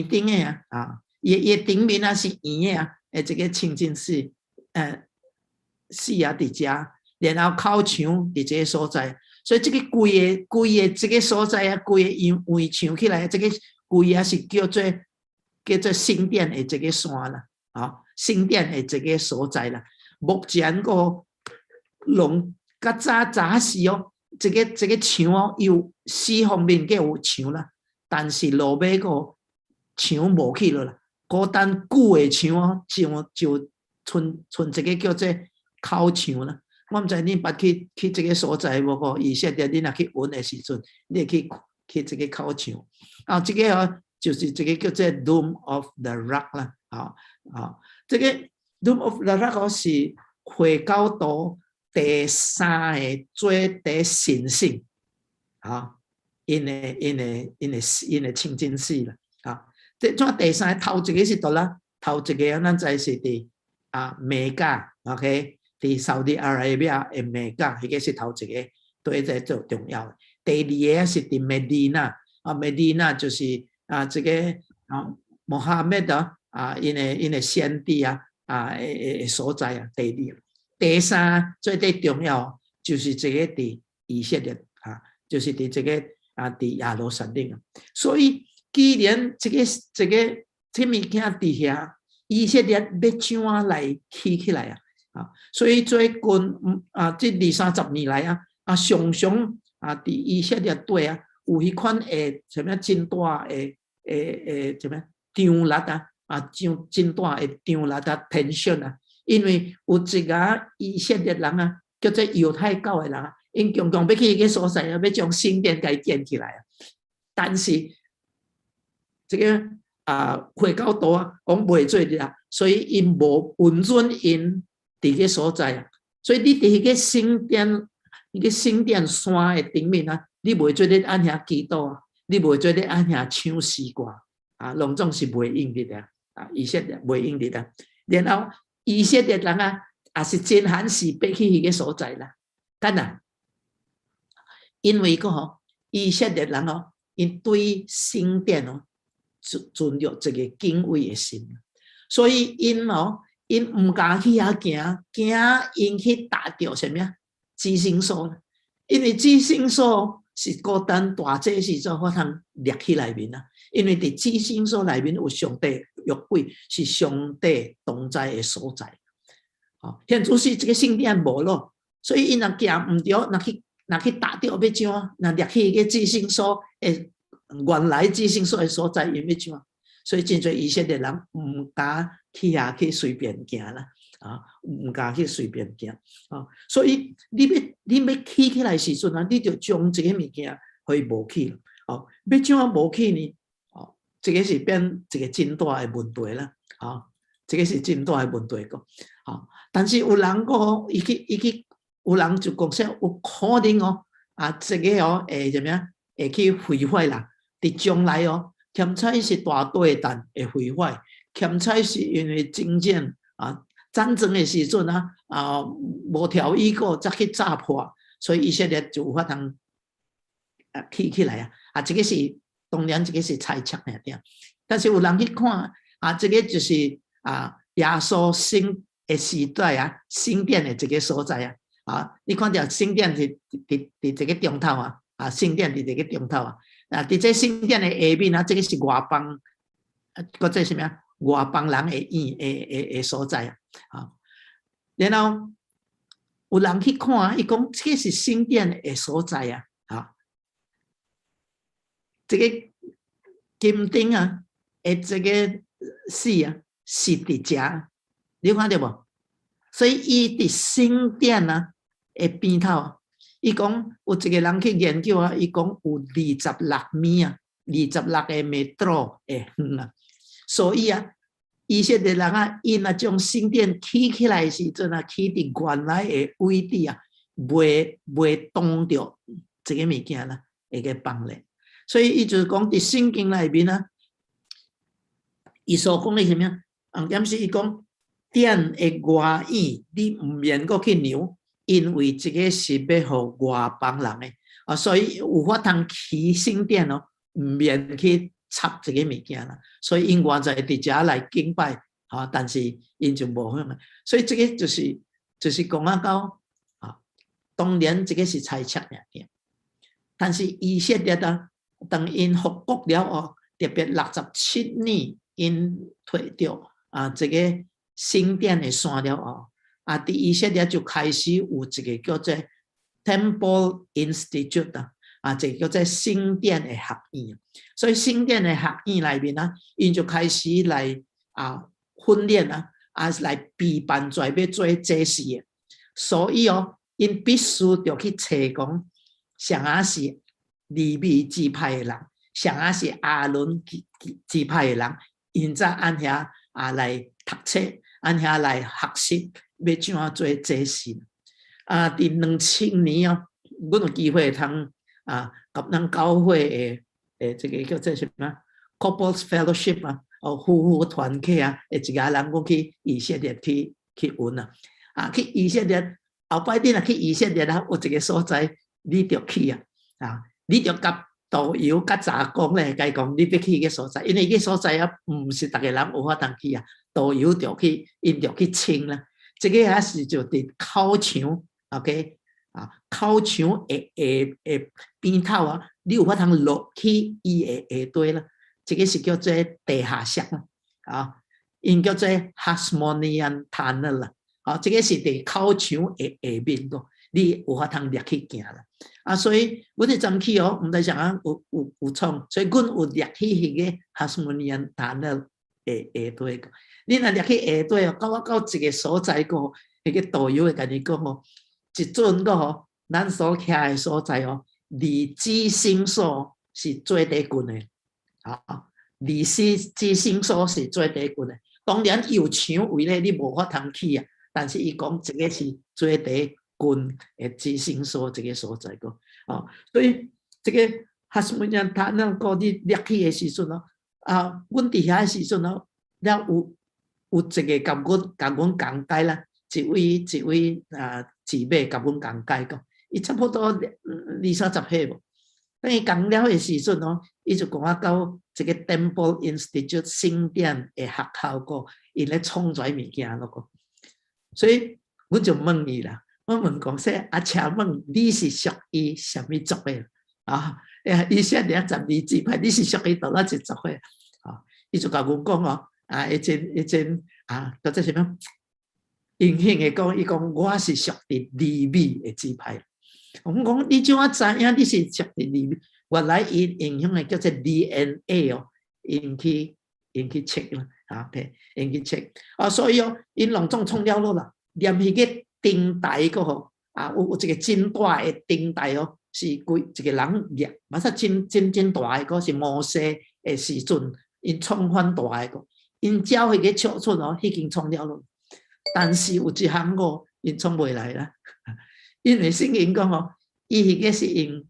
頂的啊，啊，伊頂面啊是圓的啊，的這个清真寺，寺啊佇遮，然後口牆佇這个所在，所以這个規个這个所在啊，規個圍圍牆起來，這个規個是叫做聖殿的這个山啦，啊，聖殿的這个所在啦。目前個攏較早早時哦，這个牆哦，有四方面閣有牆啦，但是落尾個牆無去落啦，古等舊的牆哦，上就賰賰一个叫做口牆啦。我毋知恁捌去去這个所在無吼？以色列你若去揾的時陣，你會去去這个口牆。啊，這个哦，就是這个叫做 Dome of the Rock 啦。啊啊，這个 Dome of the Rock 哦是回教徒第三个最第神聖啊，𪜶的𪜶的𪜶的𪜶的清真寺啦。啊，這怎第三个頭一个是佗啦？頭一个咱知是佇啊麥加，OK，佇沙烏地阿拉伯的麥加，彼个是頭一个，對這最重要的。第二个是佇麥地那，啊，麥地那就是啊這个啊穆罕默德啊，𪜶的𪜶的先帝啊啊的的所在啊。第二、第三最最重要就是這个佇以色列啊，就是佇這个啊佇耶路撒冷啊。所以既然這个這个這个物件佇遐，以色列欲怎樣來起起來啊？啊，所以最近啊，這二三十年來啊，啊常常啊，佇以色列底啊，有彼款的啥物真大的的的啥物張力啊，啊，真真大的張力啊，tension 啊，因為有一个以色列人啊，叫做猶太教的人啊，𪜶強強欲去彼个所在啊，欲將聖殿共伊建起來啊，但是這个啊回教徒啊講袂做得啊，所以𪜶無允准𪜶佇个所在啊，所以你佇彼个聖殿，彼个聖殿山的頂面啊，你袂做咧按遐祈禱啊，你袂做咧按遐唱詩歌啊，攏總是袂用得啊，啊，以色列袂用得啊。然後以色列人啊，也是真罕時欲去彼个所在啦，敢若？因為講吼，以色列人哦，𪜶對聖殿哦，存存著一個敬畏的心，所以𪜶哦，𪜶毋敢去遐行，驚𪜶去踏著啥物啊？至聖所，因為至聖所是孤單大祭司做法通掠去內面啊。因為佇至聖所內面有上帝約櫃，是上帝同在的所在。吼，現在是這个聖殿無咯，所以𪜶若行毋著，若去若去踏著欲怎？若掠去彼个至聖所的原來至聖所的所在，𪜶欲怎？所以真濟以色列人毋敢去遐去隨便行啦，啊，毋敢去隨便行啊。所以你欲你欲起起來時陣啊，你就將這个物件予伊無去了。哦，欲怎樣無去呢？哦，這个是變一個真大的問題啦。啊，這个是真大的問題個。啊，但是有人講，伊去伊去，有人就講說有可能哦，啊，這个哦會啥物啊？會去毀壞啦。佇將來哦，兼且是大地震會毀壞，兼且是因為戰爭啊，戰爭的時陣啊，啊無調意過才去炸破，所以以色列就有法通啊起起來啊。啊，這个是當然，這个是猜測爾點。但是有人去看啊，這个就是啊耶穌生的時代啊，聖殿的一个所在啊。啊，你看著聖殿是佇佇這个中頭啊，啊聖殿佇這个中頭啊。啊，佇這聖殿的下面啊，這个是外邦，啊，閣這啥物啊？外邦人的院的的的所在啊。啊，然後有人去看，伊講這是聖殿的所在啊。啊，這个金頂啊，的這个死啊，是佇遮，你有看著無？所以伊佇聖殿啊的邊頭。伊講有一个人去研究啊，伊講有26米啊，26個 metro 的遠啊，所以啊，以色列人啊，𪜶啊將聖殿起起來的時陣啊，起佇原來的位置啊，袂袂擋著這个物件啦，會個崩咧。所以伊就是講佇聖經內面啊，伊所講的啥物啊？啊，點是伊講殿的外院，你毋免閣去量。因為這个是欲予外邦人的啊，所以有法通起聖殿哦，毋免去插這个物件啦。所以𪜶原在佇遮來敬拜，啊，但是𪜶就無向啊。所以這个就是就是講啊到啊，當然這个是猜測爾但是以色列啊，當𪜶復國了後，特別67年𪜶提著啊這个聖殿的山了後。啊！佇以色列就開始有一个叫做 Temple Institute 啊，啊，這個叫做聖殿的學院。所以聖殿的學院內面啊，𪜶就開始來訓練啊，啊來備辦出來欲做祭司的。所以哦，𪜶必須著去揣講，啥仔是利未支派的人，啥仔是亞倫支派的人，𪜶才按遐啊來讀冊，按遐來學習，欲怎樣做祭司。啊，佇2000年哦，阮有機會通啊，佮咱教會的這个叫做啥物 Couples Fellowship 啊，哦，夫婦團契啊，的一家人，阮去以色列去阮啊，啊，去以色列後擺你若去以色列啊，有一个所在你著去啊，啊，你著佮導遊較早講咧，共伊講你欲去彼个所在，因為彼个所在啊，毋是逐个人有法通去啊，導遊著去，𪜶著去清啦。這个還是就佇哭牆，OK，啊，哭牆的的邊頭啊，你有法通落去伊的下底啦。這个是叫做地下室啦，啊，𪜶叫做 Hasmonean Tunnel 啦，啊，這个是佇哭牆的下面個，你有法通入去行啦。啊，所以阮彼陣去哦，毋知啥人有創，所以阮有入去彼个 Hasmonean Tunnel 下下底個。你若入去下底哦，到我到一个所在個，彼个導遊會共你講哦，這陣個吼，咱所徛的所在哦，離至聖所是最底近的，啊，離至聖所是最底近的。當然有牆圍咧，你無法通去啊。但是伊講這个是最底近的至聖所這个所在個，哦，所以這个 Hasmonean Tunnel 個你入去的時陣哦，啊，阮佇遐的時陣哦，了有一个共阮講解啦，一位啊姊妹共阮講解講，伊差不多二三十歲無。當伊講了的時陣哦，伊就講啊到這个 Temple Institute 聖殿的學校個，𪜶咧創出來物件囉個。所以阮就問伊啦，我問講說，啊，請問你是屬於啥物族的？啊，以色列12支派，你是屬於佗落一族的？啊，伊就共阮講哦，啊，伊真伊真啊，叫做啥物？榮幸的講，伊講我是屬佇利未的支派。阮講你怎啊知影你是屬佇利未？原來𪜶用彼个叫做 DNA 哦，𪜶去測啦，啊，OK，𪜶去測啊，所以哦，𪜶攏總創了囉啦，連彼个燈台閣吼，啊，有一个真大的燈台哦，是規一个人掠，嘛說真真真大的個是摩西的時陣，𪜶創番大的個，𪜶照彼个尺寸哦，已經創了囉。但是有一項個，𪜶創袂來啦，因為聖經講哦，伊彼个是用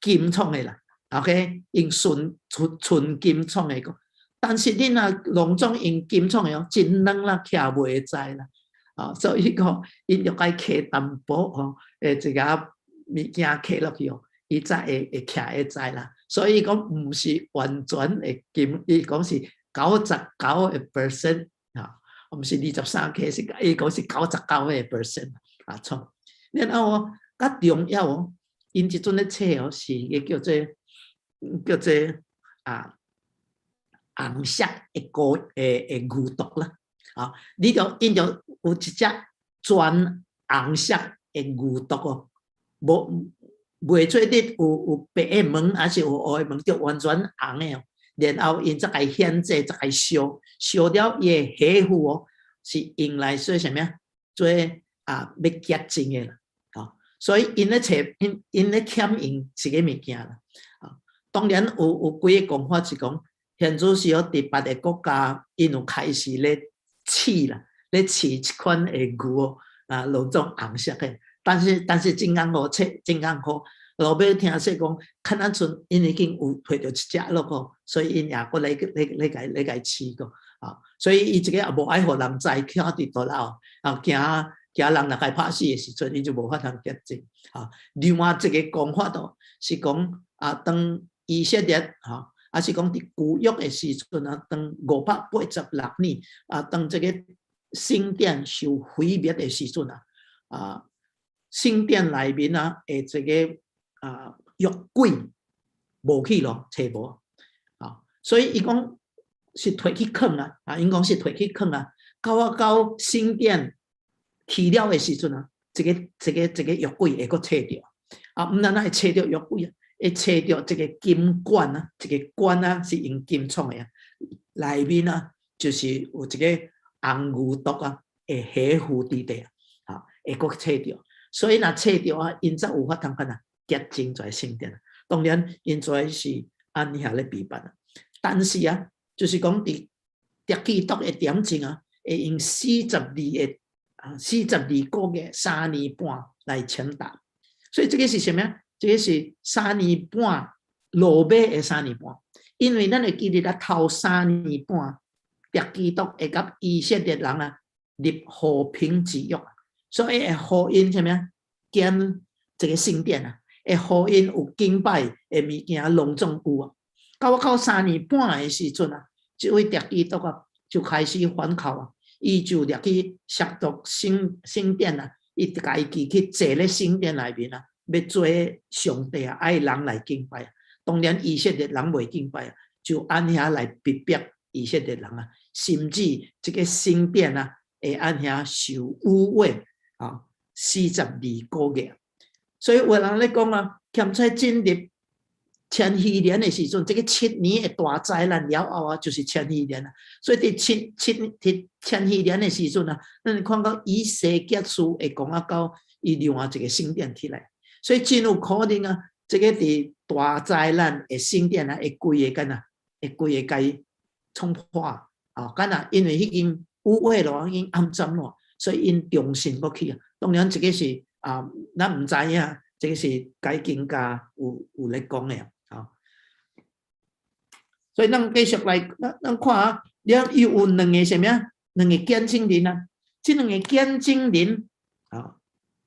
金創的啦，OK，用純純純金創的個。但是你若攏總用金創的哦，真軟啦，徛袂知啦，啊，所以講𪜶著愛刻淡薄吼，一个物件刻落去哦，伊才會徛會知啦。所以講毋是完全的金，伊講是99% 啊，毋是23 K，是伊講是99% 啊，創。然後哦，較重要哦，𪜶這陣咧冊哦，是一个叫做啊紅色的羔的牛犢啦，啊，你著𪜶著有一隻全紅色的牛犢哦，無袂做得有白的毛，還是有烏的毛，著完全紅的哦。然後𪜶才共獻祭，才共燒，燒了伊的火符哦，是用來做啥物啊？做啊，欲潔淨的啦，啊，所以𪜶咧揣，𪜶咧儉用這个物件啦，啊，當然有幾个講法是講，現在是哦，佇別个國家，𪜶有開始咧試啦，咧試這款的牛哦，啊，攏總紅色的，但是真艱苦揣，真艱苦。後尾聽說講，較咱賰𪜶已經有揣著一隻了個，所以𪜶也閣咧咧咧共咧共試過，啊，所以伊這个也無愛予人知，徛佇佗落，啊，驚驚人若共拍死的時陣，伊就無法通潔淨。啊，另外一个講法哦，是講啊，當以色列吼，還是講佇舊約的時陣啊，當586年啊，當這个聖殿受毀滅的時陣啊，啊，聖殿內面啊，的這个啊約櫃無去咯，揣無啊，所以伊講是提去囥啊，啊，𪜶講是提去囥啊，到啊到聖殿去了的時陣啊，這個約櫃會閣揣著，啊，毋但會揣著約櫃啊，會揣著這个金罐啊，這个罐啊是用金創的啊，內面啊就是有一個紅牛犢啊，會下伏佇地啊，會閣揣著。所以若揣著啊，𪜶才有法通看啊，潔淨這聖殿。當然，𪜶這是按遐咧比辦啊。但是啊，就是講佇敵基督的點鐘啊，會用42個啊，42個月三年半來懲打。所以這個是啥物啊？這個是三年半落尾的三年半，因為咱會記得啊，頭三年半，敵基督會佮以色列人啊立和平之約，所以會予𪜶啥物啊？建這個聖殿啊，會予𪜶有敬拜的物件攏總有啊。到到三年半的時陣啊，這位敵基督啊就開始反口啊，伊就掠去褻瀆聖殿啊，伊家己去坐咧聖殿內面啊，欲做上帝啊，愛人來敬拜啊。當然以色列人袂敬拜啊，就按遐來逼迫以色列人啊，甚至這個聖殿啊，會按遐受污穢啊，42個月。所以有人咧講啊，欠采進入千禧年的時陣，這個七年的大災難了後啊，就是千禧年啊。所以佇七七佇千禧年的時陣啊，咱看到以西結書會講啊到伊另外一個聖殿起來，所以真有可能啊，這個佇大災難的聖殿啊，會規个敢若會規个共伊衝破啊，敢若因為已經污穢咯，已經骯髒咯，所以𪜶重新閣起啊。當然這個是啊，咱毋知影，這個是解經家有咧講的啊。所以咱繼續來，咱看啊，了又有兩個啥物啊？兩個見證人啊，這兩個見證人啊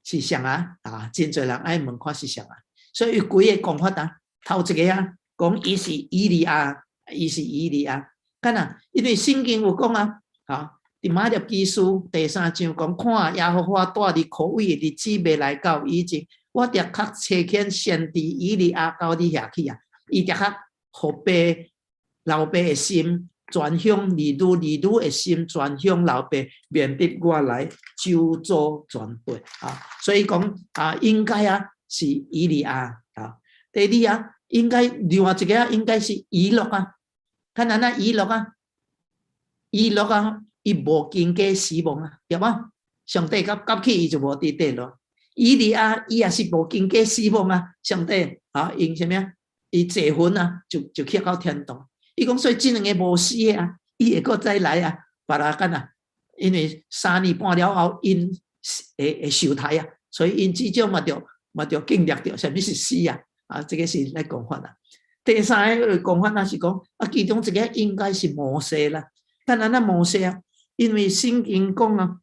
是誰啊？啊，真濟人愛問看是誰啊？所以有幾個講法啊？頭一個啊，講伊是以利亞，伊是以利亞。敢若因為聖經有講啊，啊，佇馬列基書第三章講，看耶和華帶你可畏的日子未來到以前，我的確差遣先知以利亞到你遐去啊，伊的確予爸老爸的心轉向兒女，兒女的心轉向老爸，免得我來咒詛全地啊。所以講啊，應該啊是以利亞啊。第二啊，應該另外一個啊，應該是以諾啊。看咱那以諾啊，以諾啊，伊無經過死亡啊，對無？上帝佮夾去，伊就無佇地咯。以利亞伊也是無經過死亡啊，上帝啊用啥物啊？伊坐雲啊，就去到天堂。伊講所以這兩个無死的啊，伊會閣再來啊，別人干啊，因為三年半了後，𪜶會受刣啊，所以𪜶至少嘛著經歷著啥物是死啊，啊，這個是咧講法啊。第三个講法啊是講啊，其中一個應該是摩西啦。但咱那摩西啊，因為聖經講啊，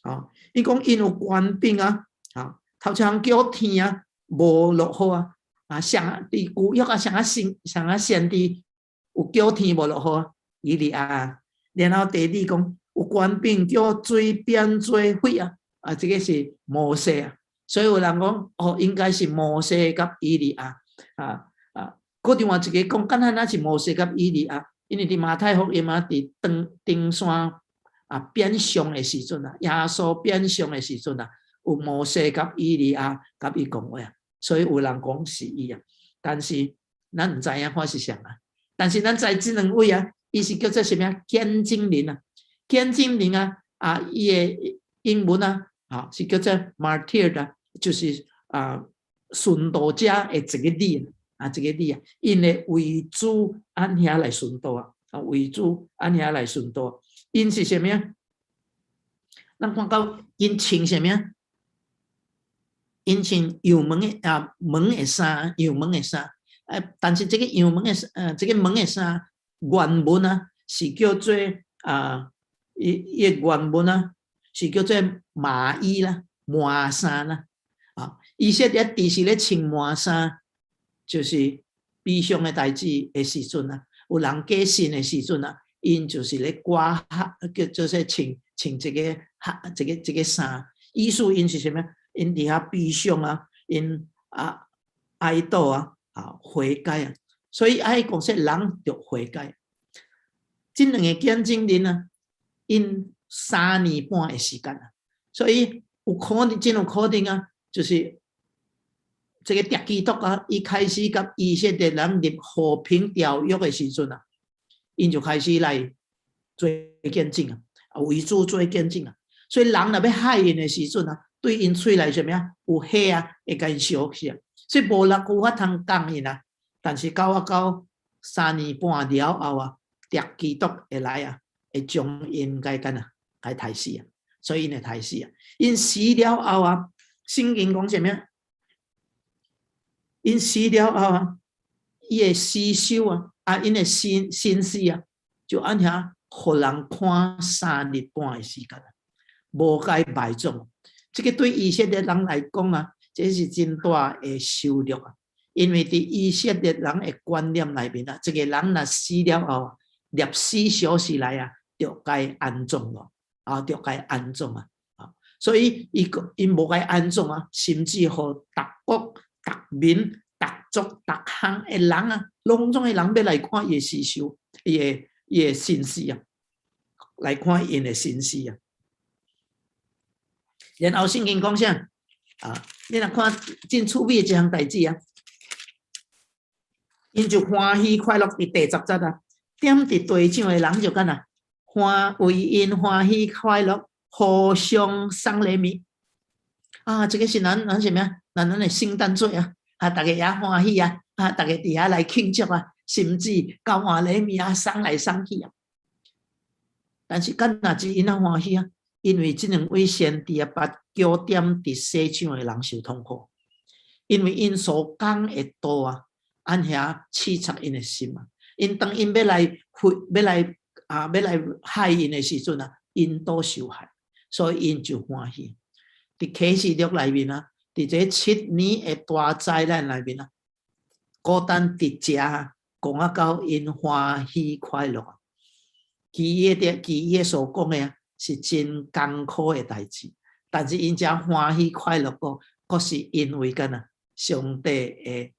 啊，伊講𪜶有權柄啊，啊，頭一項叫天啊，無落雨啊，啊，啥佇舊約啊，啥個先啥個先知有叫天無落雨啊，以利亞。然後第二講有權柄叫水變做血啊，啊，這個是摩西啊。所以有人講哦，應該是摩西佮以利亞啊啊。閣另外一個講，敢若若是摩西佮以利亞，因為佇馬太福音啊，佇登登山啊變相的時陣啊，耶穌變相的時陣啊，有摩西佮以利亞佮伊講話啊，所以有人講是伊啊，但是咱毋知影看是誰啊。但是咱知這兩位啊，伊是叫做啥物啊？見證人啊，見證人啊，啊，伊的英文啊，啊是叫做 martyr 啊，就是啊殉道者的一個字啊，一個字啊，𪜶會為主按遐來殉道啊，啊為主按遐來殉道，𪜶是啥物啊？咱看到𪜶穿啥物啊？𪜶穿羊毛的啊，毛的衫，羊毛的衫。但是這個羊毛的，這個毛的衫原文啊是叫做啊，伊伊的原文啊是叫做麻衣啦，麻衫啦。啊，以色列佇時咧穿麻衫，就是悲傷的代誌的時陣啊，有人過身的時陣啊，𪜶就是咧掛叫做說穿這個這個衫。意思𪜶是啥物？𪜶佇遐悲傷啊，𪜶啊哀悼啊，啊悔改啊。所以愛講說人著悔改。這兩个見證人啊，𪜶三年半的時間啊，所以有可能，真有可能啊，就是這個敵基督啊，伊開始佮以色列人立和平條約的時陣啊，𪜶就開始來做見證啊，為主做見證啊。所以人若欲害𪜶的時陣啊，對𪜶喙內啥物啊，有火啊，會共𪜶燒去啊。所以無人有法通共𪜶啊。但是到啊到三年半了後啊，敵基督會來啊，會將𪜶共干啊，共刣死啊。所以𪜶會刣死啊。𪜶死了後啊，聖經講啥物啊？𪜶死了後啊，伊的屍首啊，啊，𪜶的身屍啊，就按遐予人看三日半的時間啊，無共埋葬。這個對以色列人來講啊，這是真大的羞辱啊！因為佇以色列人的觀念內面啊，一個人若死了後，24小時內啊，就該安葬咯，啊，就該安葬啊，啊，所以伊𪜶無共安葬啊，甚至予逐國、逐民、逐族、逐項的人啊，攏總的人欲來看伊的屍首，伊的身屍啊，來看𪜶的身屍啊。然後聖經講啥？啊，你若看真趣味的一項代誌啊，𪜶就歡喜快樂佇第10節啊，踮佇地上的人就敢若歡為𪜶歡喜快樂，互相送禮物。啊，這個是咱啥物啊？咱的聖誕節啊，啊，逐家也歡喜啊，啊，逐家佇遐來慶祝啊，甚至交換禮物啊，送來送去啊。但是敢若是𪜶啊歡喜啊？因為這兩位先知啊，捌叫踮佇世上的人受痛苦，因為𪜶所講的道啊，按遐刺插𪜶的心啊。𪜶當𪜶欲來欲來啊，欲來害𪜶的時陣啊，𪜶都受害，所以𪜶就歡喜。佇啟示錄內面啊，佇這7年的大災難內面啊，孤單佇遮講啊到𪜶歡喜快樂，其餘的所講的啊，是真艱苦的代誌，但是𪜶遮歡喜快樂個，閣是因為敢若上帝的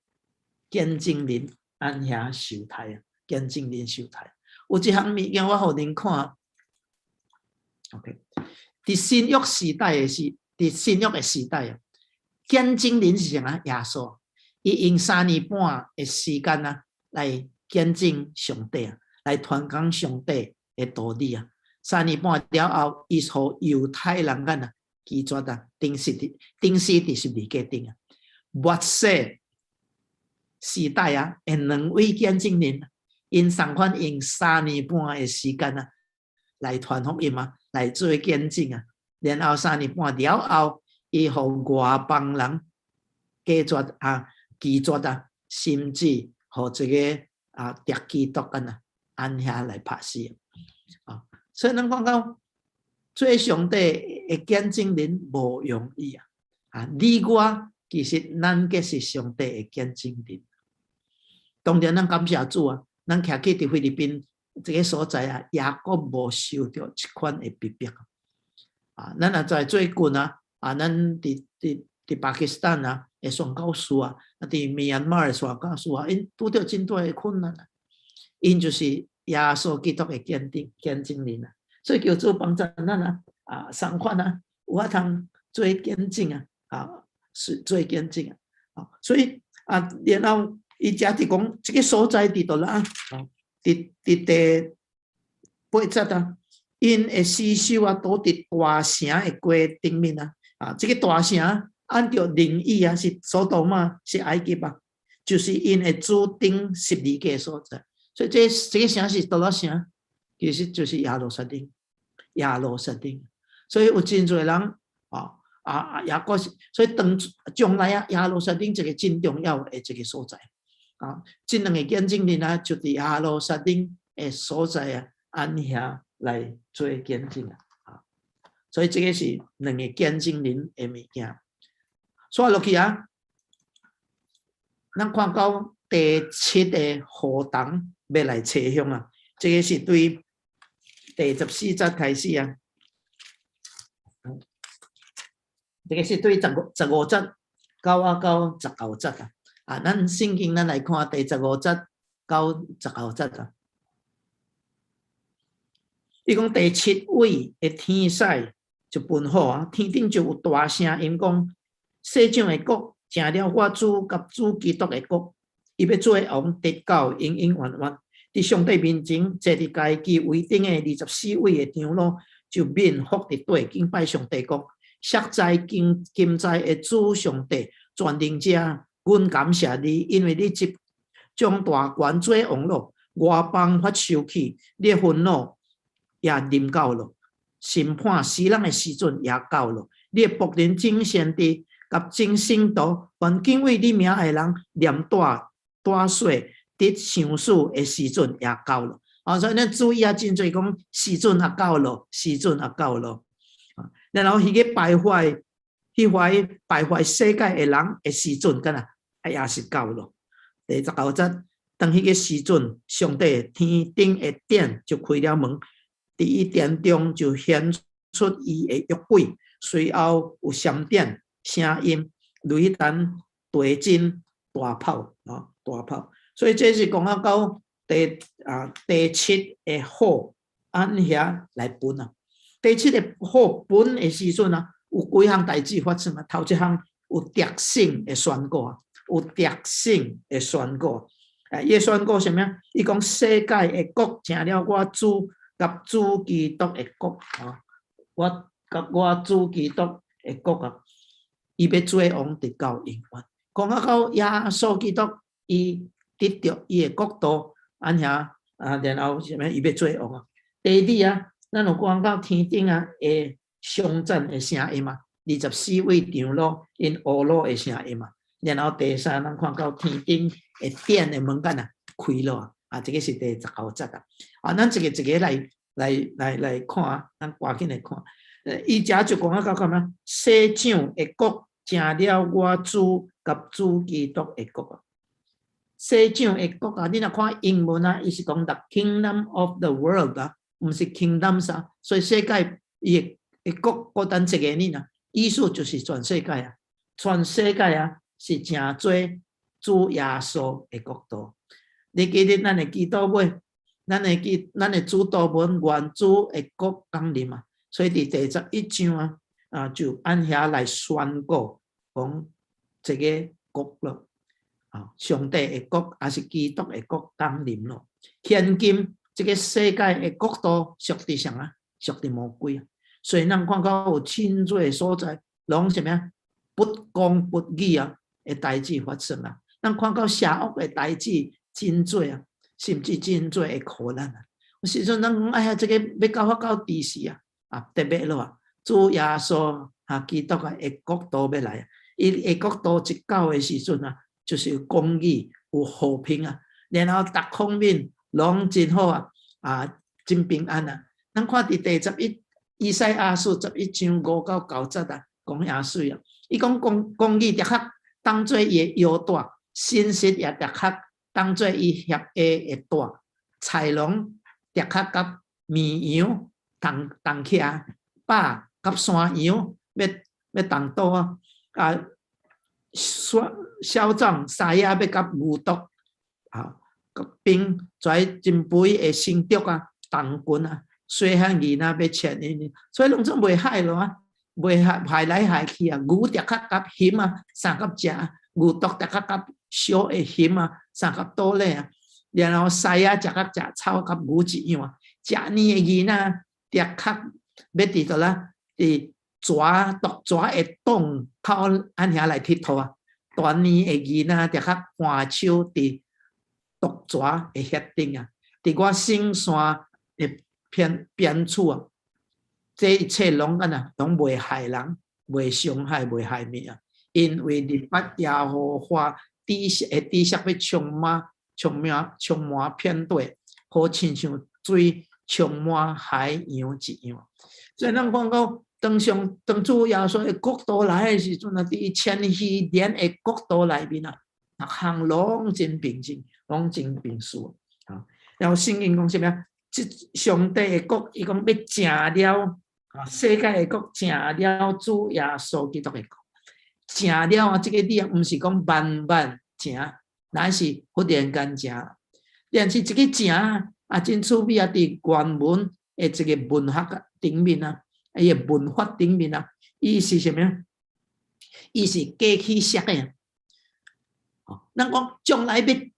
見證人按遐受刣啊，見證人受刣。有一項物件我予恁看，OK，佇新約時代的時，佇新約的時代啊，見證人是啥啊？耶穌，伊用三年半的時間啊，來見證上帝啊，來傳講上帝的道理啊。三年半了後，伊予猶太人敢啊拒絕啊，釘死佇十字架頂啊。末世時代啊，的兩位見證人，𪜶仝款用三年半的時間啊，來傳福音啊，來做見證啊。然後三年半了後，伊予外邦人拒絕啊，拒絕啊，甚至予這個啊敵基督啊，按遐來拍死啊。所以咱講到做上帝的見證人無容易啊！啊，你我其實咱閣是上帝的見證人。當然，咱感謝主啊！咱徛去佇菲律賓這個所在啊，也閣無受著這款的逼迫啊！咱若在最近啊，啊，咱佇巴基斯坦啊的宣教師啊，啊，佇緬馬的宣教師啊，𪜶拄著真大的困難啊！𪜶就是耶穌基督的見證人啊！所以求主幫助咱啊！啊，仝款啊，有法通做見證啊！啊，是做見證啊！啊，所以啊，然後伊遮佇講這個所在佇佗啦啊，佇第8節啊，𪜶的屍首啊，倒佇大城的街頂面啊！啊，這個大城按照靈意啊，是所多瑪，是埃及啊，就是𪜶的主釘十字架所在。所以這個城是佗落城？其實就是耶路撒冷，耶路撒冷。所以有真濟人啊啊，也閣是，所以當將來啊，耶路撒冷一個真重要的一個所在啊，這兩個見證人啊，就佇耶路撒冷的所在啊，按遐來做見證啊。啊，所以這個是兩個見證人的物件。煞落去啊，咱看到第七個河童欲來吹響啊，這個是對第14節開始啊，這個是對15節到19節啊。啊，咱聖經咱來看第十五節到十九節啊。伊講第七位的天使就噴火啊，天頂就有大聲音講：世上的國成了我主佮主基督的國，伊欲做王，直到永永遠遠。佇上帝面前坐佇家己位頂的24位的長老，就面伏佇地敬拜上帝，講：昔在、今今在的主上帝，全能者，阮感謝你，因為你執掌大權做王咯。外邦發受氣，你的憤怒也臨到咯，審判死人的時陣也到咯。你的僕人眾先知佮眾聖徒，凡敬畏你名的人，連大大細得賞賜的時陣也到咯。啊，所以咱注意啊，真濟講時陣也到咯，時陣也到咯。然後彼個敗壞，彼塊敗壞世界的人的時陣，敢若也是到咯。第19節，當彼個時陣，上帝天頂的殿就開了門，佇伊殿中就顯出伊的約櫃，隨後有閃電聲音、雷霆、地震、大炮啊，大炮。所以這是講啊到第七个號按遐來分啊。第七个號分的時陣啊，有幾項代誌發生啊。頭一項有得勝的宣告啊，有得勝的宣告。伊的宣告啥物啊？伊講世界的國成了我主佮主基督的國啊，我佮我主基督的國啊，伊欲做王直到永遠。講啊到耶穌基督，伊得著伊的國度，按遐啊，然後啥物？伊欲做王啊。第二啊，咱有講到天頂啊，會頌讚的聲音嘛，24位長老𪜶呼嚕的聲音嘛。然後第三，咱看到天頂的殿的門敢若開了啊，這个是第19節啊。啊，咱一个一个來看，咱趕緊來看。伊遮就講啊到幹嘛？世長的國成了我主佮主基督的國啊。世長的國啊，你若看英文啊，伊是講 the kingdom of the world 啊，毋是 kingdoms 啊。所以世界伊的國孤單一個爾啊，意思就是全世界啊，全世界啊是成做主耶穌的國度。你記得咱的祈禱尾，咱的主禱文，願主的國降臨啊。所以佇第11章啊，就按遐來宣告講這个國咯，啊，上帝的國抑是基督的國降臨咯。現今這个世界的國度屬佇誰啊？屬佇魔鬼啊。所以咱看到有真濟所在，攏啥物啊？不公不義啊的代誌發生啊。咱看到邪惡的代誌真濟啊，甚至真濟的苦難啊。有時陣咱講，哎呀，這个欲到發到佇時啊？啊，特別咯啊，主耶穌啊，基督啊，的國度欲來啊，伊的國度一到的時陣啊，就是有公義、有和平啊，然後逐方面攏真好啊，啊，真平安啊。咱看佇第11以賽亞書11章5到9節啊，講遐媠啊，伊講公義的確當做伊的腰帶，信實也的確當做伊脅下的帶，菜農的確佮綿羊同同徛，豹佮山羊欲同倒啊！啊，小小壯山野欲佮牛犢啊，並跩真肥的牲畜啊，同群啊，細漢囡仔欲牽𪜶，所以攏總袂害咯啊，袂害害來害去啊！牛的確佮熊啊，相佮食，牛犢的確佮小的熊啊，相佮倒咧啊，然後獅仔食佮食草佮牛一樣啊，食奶的囡仔的確欲佇佗啦，佇蛇毒蛇的洞口按遐來𨑨迌啊，大年的囡仔的確盤手佇毒蛇的穴頂啊，佇我聖山的邊邊處啊，這一切攏按怎攏袂害人，袂傷害，袂害物啊，因為律法耶和華知識的知識欲充滿，充滿，充滿遍地，好親像水充滿海洋一樣。所以咱講到當上當主耶穌的國度來的時陣啊，佇千禧年的國度內面啊，逐項攏真平靜，攏真平順啊。然後聖經講啥物啊？這上帝的國，伊講欲成了啊，世界的國成了主耶穌基督的國，成了啊！這个字啊，毋是講慢慢成，乃是忽然間成。但是這个成啊，真趣味啊！佇原文的這个文學頂面啊，伊的文法頂面啊，伊是啥物啊？伊是過去式的。哦，咱講將來欲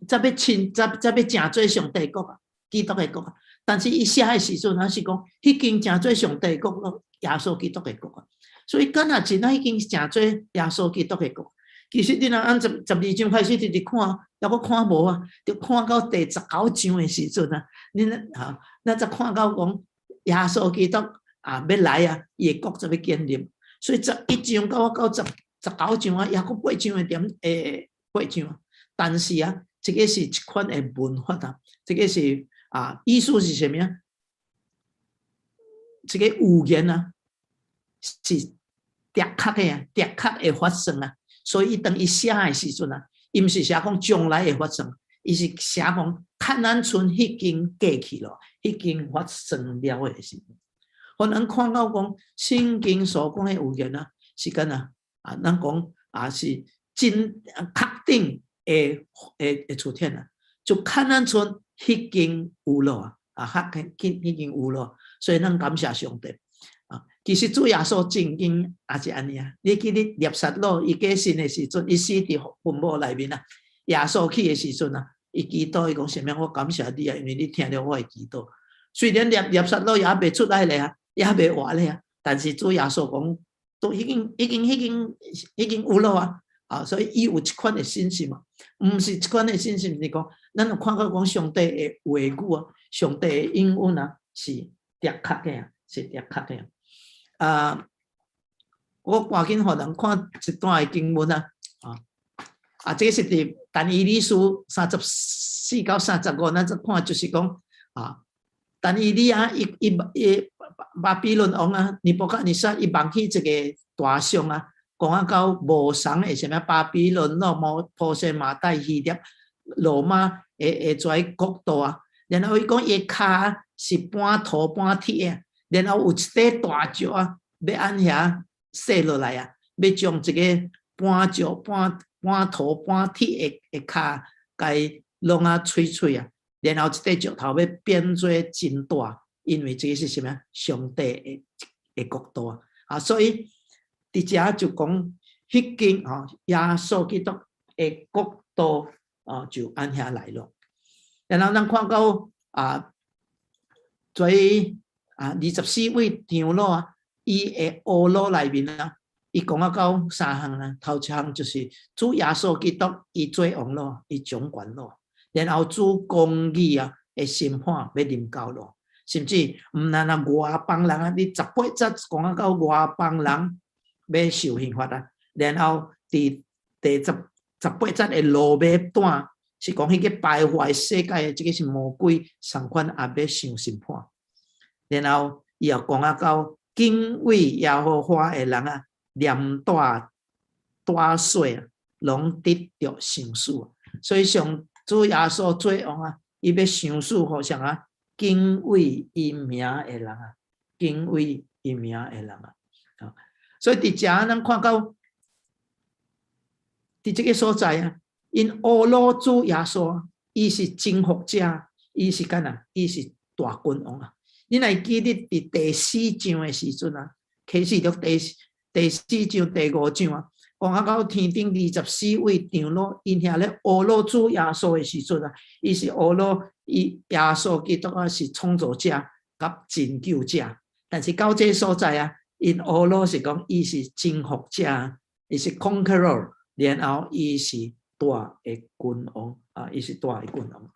才欲親，才欲成做上帝國啊，基督的國啊。但是伊寫的時陣，啊是講彼經成做上帝國咯，耶穌基督的國啊。所以敢若真啊已經成做耶穌基督的國。其實你若按十二章開始直直看，猶閣看無啊，就看到第十九章的時陣啊，恁啊，咱才看到講耶穌基督啊欲來啊，伊的國才欲建立。所以十一章到十九章啊，猶閣八章的點八章。但是啊，這个是一款的文法啊，這个是啊，意思是啥物啊？這个預言啊，是的確的啊，的確會發生啊。所以當伊寫的時陣啊，伊毋是寫講將來會發生，伊是寫講看咱村彼經過去咯，彼經發生了的時陣。予咱看到講聖經所講的預言啊，是敢若啊，咱講啊是真確定會出現啊，就看咱村彼經有咯啊，確定彼經有咯，所以咱感謝上帝。啊，其實主耶穌正經也是按呢啊。你記得拉撒路伊過身的時陣，伊死佇墳墓內面啊。耶穌去的時陣啊，伊祈禱伊講啥物？我感謝你啊，因為你聽著我的祈禱。雖然拉撒路也未出來咧啊，也未活咧啊，但是主耶穌講都已經有咯啊。啊，所以伊有這款的信心嘛，毋是這款的信心，是講咱有看到講上帝的話語啊，上帝的應允啊，是的確的啊，是的確的。啊！我趕緊予人看一段的經文啊！啊，這个是佇但以理書34到35，咱再看就是講啊，但以理啊，伊伊伊巴比倫王啊，尼布甲尼撒伊夢彼一个大象啊，講啊到無仝的啥物巴比倫咯、摩波斯瑪代希臘、羅馬的這國度啊，然後伊講伊的跤是半土半鐵的。然後有一塊大石啊，欲按遐踅落來啊，欲將這个半石半土半鐵的跤，共伊攏啊碎碎啊，然後這塊石頭欲變做真大，因為這个是啥物？上帝的國度啊！啊，所以佇遮就講，彼經吼，耶穌基督的國度啊，就按遐來咯。然後咱看到啊，所以啊，24位長老啊，伊的烏魯內面啊，伊講啊到三項啊，頭一項就是主耶穌基督伊做王咯，伊掌權咯，然後主公義啊的審判欲臨到咯，甚至毋但若外邦人啊，佇十八節講啊到外邦人欲受刑罰啊，然後佇第十八節的落尾段是講彼個敗壞世界的這个是魔鬼，仝款也欲受審判。然後伊又講啊到敬畏耶和華的人啊，連大大細啊，攏得著賞賜。所以上主耶穌做王啊，伊欲賞賜予啥啊？敬畏伊名的人啊，敬畏伊名的人啊。所以佇遮咱看到，佇這个所在啊，𪜶呵咾主耶穌，伊是征服者，伊是敢若，伊是大君王啊。你若記得佇第四章的時陣啊，啟示錄第四章、第五章啊，講啊到天頂二十四位長老，𪜶遐咧呵咾主耶穌的時陣啊，伊是呵咾伊耶穌基督啊，是創造者佮拯救者。但是到這所在啊，𪜶呵咾是講伊是征服者，伊是 conqueror，然後伊是大的君王啊，伊是大的君王。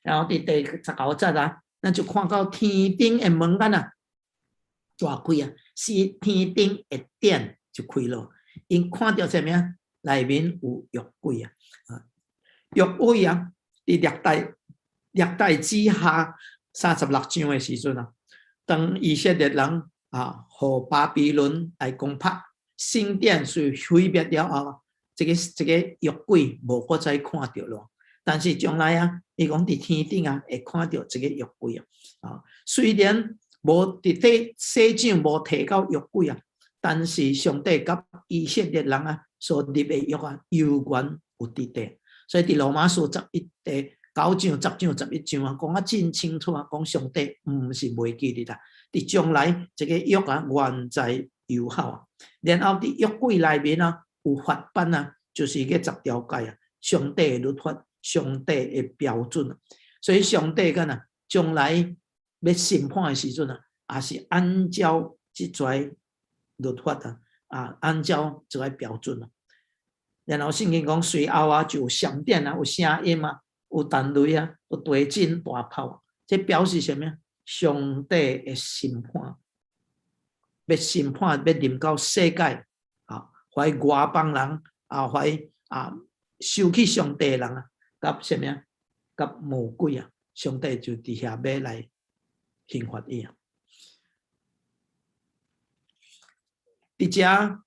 然後佇第十九節啊，咱就看到天頂的門敢若大開啊，是天頂的殿就開咯。𪜶看著啥物啊？內面有約櫃啊，啊，約櫃啊，佇歷代志下36章的時陣啊，當以色列人啊，予巴比倫來攻破聖殿，是毀滅了後，這个約櫃無閣再看著咯。但是將來啊，伊講佇天頂啊，會看著這个約櫃啊。啊，雖然無佇第四章無提到約櫃啊，但是上帝佮以色列人啊所立的約啊，猶原有佇咧。所以佇羅馬書十一第九章、十章、11章啊，講啊真清楚啊，講上帝毋是袂記得啦。佇將來這个約啊，原在有效啊。然後佇約櫃內面啊，有法版啊，就是個十條誡啊，上帝的律法。上帝的標準。所以上帝敢若將來欲審判的時陣啊，也是按照這跩律法啊，按照這個標準啊。然後聖經講，隨後啊就有閃電啊，有聲音啊，有彈雷啊，有地震大炮，這表示啥物？上帝的審判，欲審判，欲臨到世界啊，懷外邦人啊，懷收棄上帝的人啊，佮啥物？佮魔鬼啊，上帝就佇遐欲來刑罰伊啊。佇遮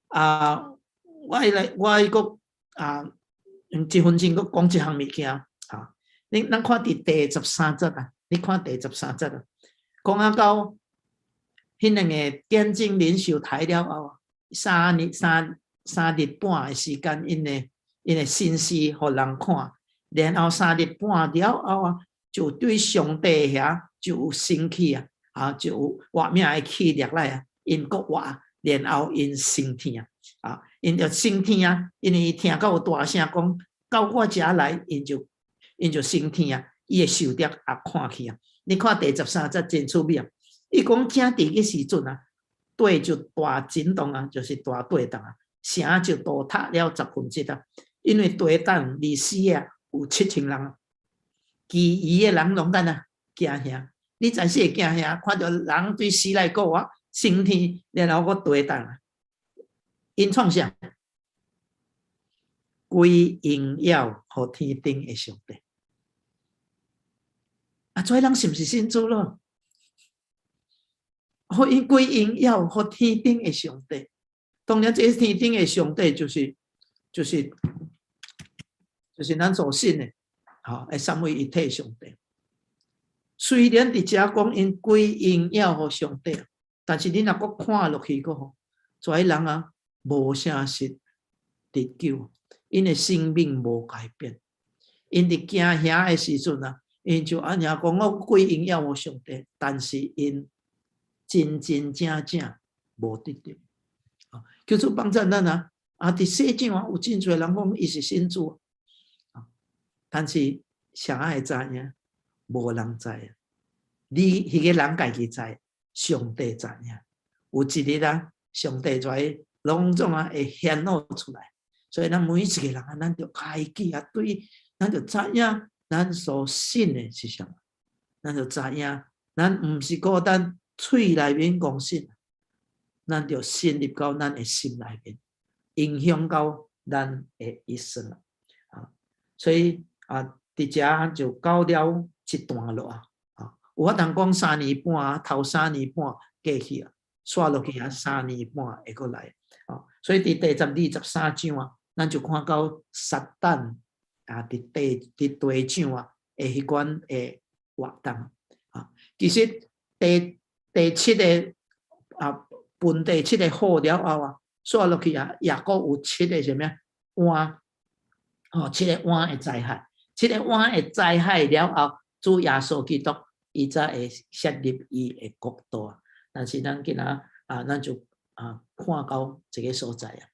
啊，我來我愛閣用一分鐘閣講一項物件啊。你咱看佇第十三節啊，你看第十三節啊，講啊到彼兩個點睛領袖刣了後，三日三三日半的時間，𪜶的身屍予人看，然後三日半了後啊，就對上帝遐就有生氣啊，就有活命的氣入來啊，𪜶閣活，然後𪜶升天啊，𪜶就升天啊，因為伊聽到有大聲講到我遮來，𪜶就升天啊，伊的仇敵也看去啊。你看第十三節真趣味啊！伊講正佇彼時陣啊，地就大震動啊，就是大地動啊，城就倒塌了十分之一啊。因為地動離死啊有7000人啊，其餘的人攏按怎驚嚇？你知是會驚嚇？看著人對死來過活升天，然後閣地動啊，𪜶創啥？歸榮耀予天頂的上帝。啊，這人是毋是信主咯？予𪜶歸榮耀予天頂的上帝。當然，這個天頂的上帝就是咱所信的，吼，三位一體上帝。雖然佇遮講𪜶歸榮耀予上帝，但是你若閣看落去閣吼，這人啊無啥實得救，𪜶的生命無改變。𪜶佇驚嚇的時陣啊，𪜶就按呢講我歸榮耀予上帝，但是𪜶真真正正無得著。求主幫助咱啊！佇世上啊，有真濟人講伊是信主，但是誰會知影？無人知啊！你彼個人家己知，上帝知影。有一日啊，上帝就會攏總啊會顯露出來。所以咱每一個人啊，咱著開始啊，對，咱著知影咱所信的是啥物，咱著知影，咱毋是孤單喙內面講信，咱著深入到咱的心內面，影響到咱的一生啊。所以啊，佇遮就到了一段落啊。有法通講三年半啊，頭三年半過去啊，煞落去啊，三年半會閣來啊。所以佇第十二、十三章啊，咱就看到撒旦啊，佇地佇地上啊，的彼款的活動啊。其實第七個啊，分第七個禍了後啊，煞落去啊，也閣有七個啥物碗，哦，七個碗的災害，七個碗的災害了後，主耶穌基督伊才會設立伊的國度啊。但是咱今仔啊，咱就看到這個所在啊。